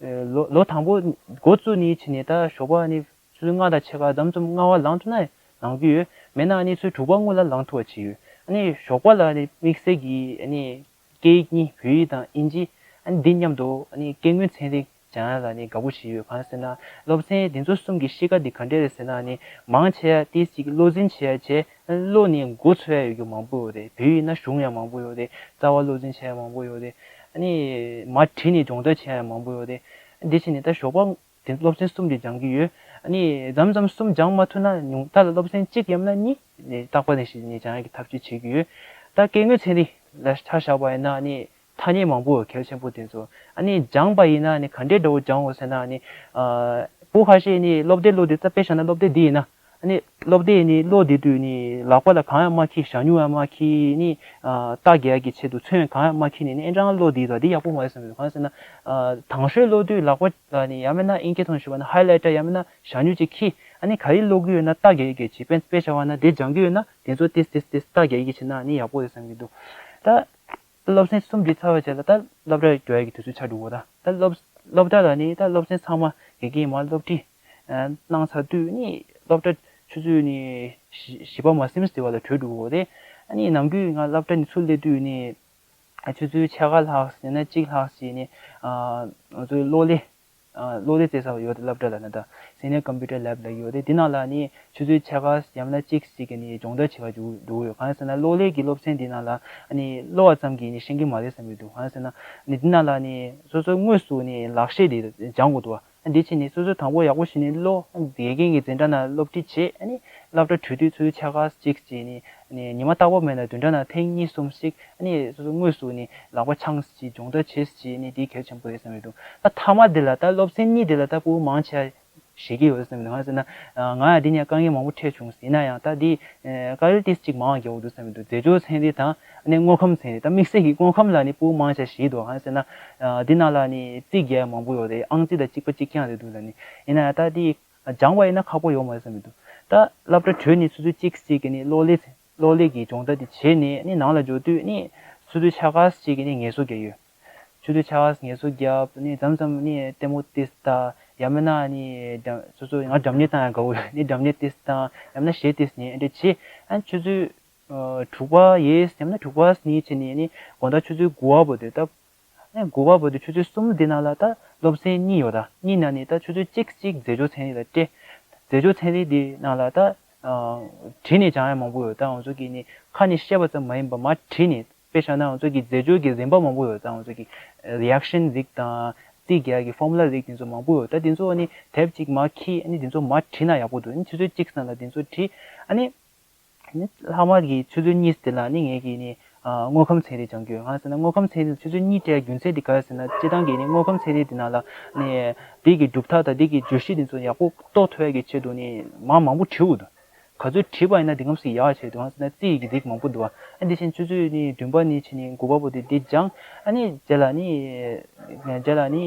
ལོ་ལོ་དང་པོ་འགོ་བཙུགས་ནི་ཕྱིན་ནི་ད་ཞོགས་པ་ནི་ཆུ་ཚོད་ལྔ་དང་ཕྱེད་ཀ་མཚམས་མཚམས་ལྔ་པ་ལངས་ཐུབ་ན་ལངས་ཀྱི་ཡོད། མེད་ན་ནི་ཆུ་ཚོད་དྲུག་པ་སྔོན་ལ་ལངས་ཐུབ་པ་བྱས་ཡོད། ཨ་ནི་ཞོགས་པ་ལ་ནི་དམིགས་བསལ་གྱི་ཨ་ནི་སྐད་ཡིག་གཉིས་བོད་ཡིག་དང་དབྱིན་ཇི། ཨ་ནི་འདི་མཉམ་དུ་ཨ་ནི་སྐྱེ་དངོས་ཚན་རིག་སྦྱང་ཡ་ལ་ནི་དགའ་པོ་བྱས་ཡོད། གང་ཟེར་ན་སློབ་ཚན་འདི་ཚོ་གསུམ་གྱི་གཤིས་ཀ་འདི་ག་འདྲས་རེད་ཟེར་ན་ནི་མང་ཆེ་བ་ཏིས་ཅིག་བློ་འཛིན་བྱེད་ཡ་བྱས། བློ་ནི་འགོ་ཚུགས་ཡ་ཡོད་རྒྱུ་མང་པོ་ཡོད་རེད། བོད་ཡིག་ན་གཞུང་ཡང་མང་པོ་ཡོད་རེད། རྩ་བ་བློ་འཛིན་བྱེད་ཡ་མང་པོ་ཡོད་རེད། ཨ་ནི་མར་བྲིས་ནས་སྦྱོང་བརྡར་བྱེད་ཡ་ཡང་མང་པོ་ཡོད་རེད། འདི་བྱས་ནས་ད་ཞོགས་པ་དེ་སློབ་ཚན་གསུམ་དེ་སྦྱང་གི་ཡོད། ཨ་ནི་མཚམས་མཚམས་གསུམ་སྦྱང་མ་ཐུབ་ན་ཉུང་མཐའ་ལ་སློབ་ཚན་གཅིག་ཡང་ན་གཉིས་ནི་རྟག་པར་ནས་ཤིག་ནི་སྦྱང་ཡག་གི་ཐབས་ཇུས་བྱེད་ཀྱི་ཡོད། ད་སྐྱེ་དངོས་ཚན་རིག་ལ་ཆ་བཞག་པ་ཡིན་ན་ནི་ཐ་སྙད་མང་པོ་གལ་ཆེན་པོ་དེ་ཚོ་ཨ་ནི་སྦྱངས་པ་ཡིན་ན་ནི་ག་འདྲའི་འདྲ་བོ་སྦྱངས་འོ་ཟེར་ན་ནི་ཨ་བུ་ཁ་ཤས་ནི་སློབ་དེབ་ཀློག་དུས་ད་དཔེ་བཞག་ན་སློབ་དེབ་འདི་ཡིན་ན། ཨ་ནི་སློབ་དེབ་ནི་ཀློག་དེ་དུས་ནི་ལག་པ་ལ་གང་ཡང་མ་འཁྱེར། ཞ་སྨྱུག་ཡང་མ་འཁྱེར། ནི་ཨ་རྟགས་རྒྱག་ཡག་གི་ཆེད་དུ་ཚོན་གང་ཡང་མ་འཁྱེར་ནི་ནི་ཨེ་ཀྲང་ཀློག་དེ་ད་འདི་ཡག་པོ་མ་རེད་བསམ་གྱི་འདུག་གང་ཟེར་ན་ཨ་དང་ཤོས་ཀློག་དུས་ལག་པ་ལ་ནི་ཡང་མིན་ན་དབྱིན་སྐད་ཐོག་ནས་ཞུས་པ་ན་ཧའི་ལའི་ཊར་ཡང་མིན་ན་ཞ་སྨྱུག་ཅིག་འཁྱེར། ཨ་ནི་ག་རེ་ཀློག་གི་ཡོད་ན་རྟགས་རྒྱག་ཡག་གི་ཆེད་དཔེ་དཔེ་བཞག་པ་ན་དེ་སྦྱང་གི་ཡོད་ན་དེ་ཚོ་ཏིས་ཏིས་ཏིས་རྟགས་རྒྱག་ཡག་གི་བྱེད་ན་ནི་ཡག་པོ་རེད་བསམ་གྱི་འདུག་ད་སློབ་ཚན་གསུམ་འདི་ཚར་བའི་རྗེས་ལ་ད་སློབ་གྲྭར་འགྲོ་ཡག་གི་དུས་ཚོད་ཆགས་འགྲོ་གི་ད། ད་སློབ་སློབ་གྲྭ་ལ་ནི་ད་སློབ་ཚན་ཚང་མ་དགེ་རྒན་མར་སློབ་ཁྲིད་གནང་ཚར་དུས་ནི་སློབ་གྲྭ་ཆུ་ཚོད་ནི་བཞི་བཞི་པ་མ་ཟིན་ཙམ་པ་ལ་གྲོལ་འགྲོ་གི་རེད། ཨ་ནི་ནམ་རྒྱུན་ང་སློབ་གྲྭ་ནས་ཚུར་སླེབས་དུས་ནི་ཆུ་ཚོད་ཕྱེད་ཀ་ལྷག་ཡང་ན་གཅིག་ལྷག་ཅིག་ནི་ང་ཚོའི་གློག་ཀླད་གློག་ཀླད་རྩེ་ས་ཡོད་དེ་སློབ་གྲྭ་ལ་ན་ད་Senior Computer Lab ལབ་ཡོད་དེ་འདི་ནང་ལ་ནི་ཆུ་ཚོད་ཕྱེད་ཀ་ཡང་ན་གཅིག་ཅིག་གི་ནི་སྦྱོང་བརྡར་བྱེད་པར་འགྲོ་གི་ཡོད། གང་ཟེར་ན་གློག་ཀླད་ཀྱི་སློབ་ཚན་འདི་ནང་ལ་ནི་ཀློག་པ་ཙམ་གྱིས་ནི་ཤེས་ཀྱི་མ་རེད་བསམ་གྱི་འདུག་གང་ཟེར་ན་ནི་འདི་ནང་ལ་ནི་སོ་སོ་དངོས་སུ་ནི་ལག་ཤེས་དེ་སྦྱང་དགོས་འདུག་འདི་ཕྱིན་ནི་སོ་སོ་དང་པོ་ཡག་པོ་ཞིག་ནི་ཀློག་དགེ་རྒན་གྱི་འཛིན་གྲྭ་ནང་སློབ་ཁྲིད་བྱེད། ཨ་ནི་སློབ་གྲྭ་གྲོལ་དུས་ཆུ་ཚོད་ཕྱེད་ཀ་གཅིག་ཅིག་ནི་ནི་ཉི་མ་རྟག་པར་མེད་ན་བདུན་ཕྲག་ནང་ཐེངས་གཉིས་གསུམ་ཞིག་ཨ་ནི་སོ་སོ་དངོས་སུ་ནི་ལག་པ་འཆང་ཅིག་སྦྱོང་བརྡར་བྱེད་ཅིག་ནི་འདི་གལ་ཆེན་པོ་རེད་བསམ་གྱི་འདུག་ད་མཐའ་མ་འདི་ལ་ད་སློབ་ཚན་གཉིས་འདི་ལ་ད་ཕྲུ་གུ་མང་ཆེ་བ་ཞེད་ཀྱི་ཡོད་བསམ་གྱི་འདུག་གང་ཟེར་ན་ང་ཡང་འདི་ནས་དཀའ་ངལ་མང་པོ་འཕྲད་བྱུང་ཟེར་ན་ཡང་ད་འདི་དཀའ་ངལ་ཏིས་ཅིག་མང་རྒྱག་འདུག་བསམ་གྱི་འདུག་རྫས་སྦྱོར་ཚན་རིག་དང་ཨ་ནི་དངོས་ཁམས་ཚན་རིག་ད་དམིགས་བསལ་གྱི་དངོས་ཁམས་ལ་ནི་ཕྲུ་གུ་མང་ཆེ་བ་ཞེད་འདུག་གང་ཟེར་ན་འདི་ནང་ལ་ནི་རྩིས་རྒྱག་ཡ་མང་པོ་ཡོད་རེད། ཨང་རྩིས་དང་གཅིག་པ་གཅིག་རྐྱང་རེད་འདུག་ལ་ནི་ཡིན་ན་ཡང་ད་འདི་སྦྱངས་པ་ཡིན་ན་ཁག་པོ་ཡོད་མ་རེད་བསམ་གྱི་འདུག་ད་སློབ་གྲྭ་གྲོལ་ནས་ཆུ་ཚོད་གཅིག་ཅིག་གི་ནི་གློག་ཀླད་གློག་ཀླད་ཀྱི་སྦྱོང་བརྡར་དེ་བྱས་ནས་ནི་ནང་ལ་འབྱོར་དུས་ནི་ཆུ་ཚོད་ཕྱེད་ཀ་ཅིག་གི་ནི་ངལ་གསོ་རྒྱག་ཡོད། ཆུ་ཚོད་ཕྱེད་ཀ་ངལ་གསོ་རྒྱབ་ནི་མཚམས་མཚམས་ནི་ལྟད་མོ་ཏིས་ལྟ་ཡང་མིན་ན་ནི་འགྲམ་སོ་སོ་ང་འགྲམ་ཉལ་བཏང་ཡང་དགའ་བོ་ཡོད་ནི་འགྲམ་ཉལ་ཏིས་བཏང་ཡང་མིན་ན་གཞས་ཏིས་ཉན་འདྲ་བྱེད། ཨ་ཆུ་ཚོད་དྲུག་པ་ཡས་ཡང་མིན་ན་དྲུག་པ་ནི་བྱས་ནས་ནི་དགོང་དག་ཆུ་ཚོད་དགུ་པ་བར་དུ་ད། ཨ་དགུ་པ་བར་དུ་ཆུ་ཚོད་གསུམ་འདི་ནང་ལ་ད་སློབ་ཚན་གཉིས་ཡོད་ད། གཉིས་ནང་ནས་ད་ཆུ་ཚོད་གཅིག་གཅིག་རྫས་སྦྱོར་ཚན་རིག་ལ་སྤྲད། རྫས་སྦྱོར་ཚན་རིག་འདི་ནང་ལ་ད་བྲིས་ནས་སྦྱང་ཡ་མང་པོ་ཡོད་ད། ང་ཚོ་གིས་ནི་ཁ་ནས་བཤད་པ་ཙམ་མ་ཡིན་པར་མར་བྲིས་ནས་ དཔེ་བཞག་ན་ང་ཚོ་གི་རྫས་སྦྱོར་གྱི་རིམ་པ་མང་པོ་ཡོད་ཙང་། ང་ཚོ་གི་རི་ཨེག་ཤན་རིགས་དང་རྩིས་རྒྱག་གི་ཕོར་མུ་ལ་རིགས་དེ་ཚོ་མང་པོ་ཡོད། ད་དེ་ཚོ་ནི་དེབ་གཅིག་མར་ཁྱེར། ཨ་ནི་དེ་ཚོ་མར་བྲིས་ན་ཡག་པོ་འདུག་ཨ་ནི་ཆུ་ཚོད་གཅིག་ཙམ་ལ་དེ་ཚོ་བྲིས། ཨ་ནི་ནི་ལྷག་མ་གི་ཆུ་ཚོད་གཉིས་དེ་ལ་ནི་ངས་ཀྱིས་ནི་ཨ་དངོས་ཁམས་ཚན་རིག་སྦྱང་གི་ཡོད། ང་ཟེར་ན་དངོས་ཁམས་ཚན་རིག་ཆུ་ཚོད་གཉིས་སྤྲད་རྒྱུ་མཚན་དེ་ག་རེ་ཟེར་ན། སྤྱིར་བཏང་གི་ནི་དངོས་ཁམས་ཚན་རིག་དེ་ནང་ལ་ནི་དེ་གི་གྲུབ་མཐའ་དང་དེ་གི་བརྗོད་གཞི་དེ་ཚོ་ཡག་པོ་རྟོགས་ཐུབ་ཡ་གི་ཆེད་དུ་ནི་མར་མང་པོ་བྲིས་འདུག་ག་ཚོད་བྲིས་པ་ཡིན་ན་དེ་གམ་ཞིག་ཡག་ཆེད་དུ། ང་ཟེར་ན་རྩིས་ཀྱི་རིགས་མང་པོ་འདུག་བ། ཨ་འདི་བཞིན་ཆུ་ཚོད་ནི་བདུན་པ་ནས་བྱས་ནས་དགུ་པ་བར་དུ་འདི་སྦྱངས། ཨ་ནི་རྗེས་ལ་ནི་རྗེས་ལ་ནི་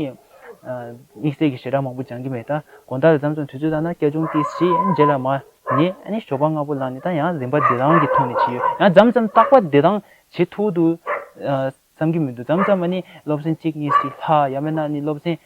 ཨ་དམིགས་བསལ་གྱི་ཞེ་དྲག་མང་པོ་སྦྱང་གི་མེད། ད་དགོང་དག་ལ་མཚམས་མཚམས་དུས་ཚོད་བཏང་ན་སྐྱབས་སྦྱོང་ཏོག་ཙམ་བྱས། ཨ་ནི་རྗེས་ལ་མར་ཉལ། ཨ་ནི་ཞོགས་པ་སྔ་པོ་ལངས་ནས་ད་ཡང་རིམ་པ་བདེ་ཐང་གི་ཐོག་ནས་བྱེད་ཡོད། ཡང་མཚམས་མཚམས་རྟག་པར་བདེ་ཐང་བྱེད་ཐུབ་འདུག་བསམ་གྱི་མི་འདུག་མཚམས་མཚམས་ཨ་ནི་སློབ་ཚན་གཅིག་གཉིས་ཤིག་ལྷག་ཡང་མིན་ན་ནི་སློབ་ཚན་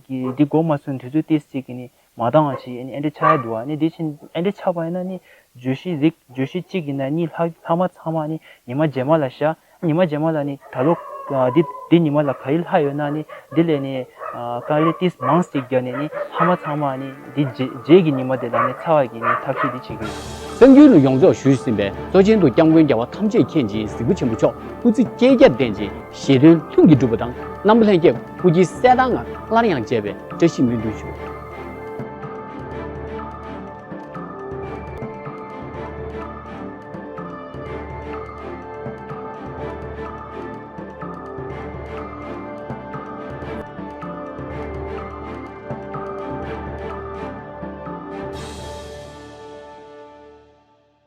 གྱི་འདི་འགོ་མ་ཚུགས་དུས་ཚོད་ཏོག་ཙམ་གྱི་ནི་མ་འདང་བ་བྱས། ཨ་ནི་ཨེ་འདྲ་ཆགས་འདུག་ཨ་ནི་དེ་བཞིན་ཨེ་འདྲ་ཆགས་པ་ཡིན་ན་ནི་བརྗོད་གཞི་རིགས་བརྗོད་གཞི་གཅིག་ཡིན་ན་གཉིས་ལྷག་ལྷག་མ་ཚང་མ་ནི་ཉི་མ་རྗེས་མ་ལ་བཞག་ཉི་མ་རྗེས་མ་ལ་ནི་ད་ལོ་ཨ་འདི་འདི་ཉི་མ་ལ་ག་རེ་ལྷག་ཡོད་ན་ནི་འདི་ལས་ནི་ཨ་དཀའ་ལས་ཏོག་ཙམ་མང་ཙམ་བརྒྱབ་ནས་ནི་ལྷག་མ་ཚང་མ་ནི་འདི་རྗེས་རྗེས་ཀྱི་ཉི་མ་དེ་ལ་ནི་ཚར་བ་གི་ནི་ཐབས་ཤེས་འདི་བྱེད་ཀྱི་ཡོད། གསར་འགྱུར་རུ་ཡོངས་རྫོགས་ཞུས་ཟིན་པའི་གཙོ་ཆེན་དུ་སྐྱབས་མགོན་རྒྱལ་བ་ཐམས་ཅད་མཁྱེན་ཅིང་གཟིགས་པ་ཆེན་པོ་མཆོག་སྐུ་ཚེ་བསྐལ་བརྒྱར་བརྟན་ཅིང་བཞེད་དོན་ལྷུན་གྱིས་གྲུབ་པ་དང་། རྣམ་པ་ལྷན་རྒྱས་སྐུ་སྐྱེ་གསལ་ཐང་ངང་སླར་ཡང་མཇལ་བའི་བཀྲ་ཤིས་སྨོན་འདུན་ཞུ།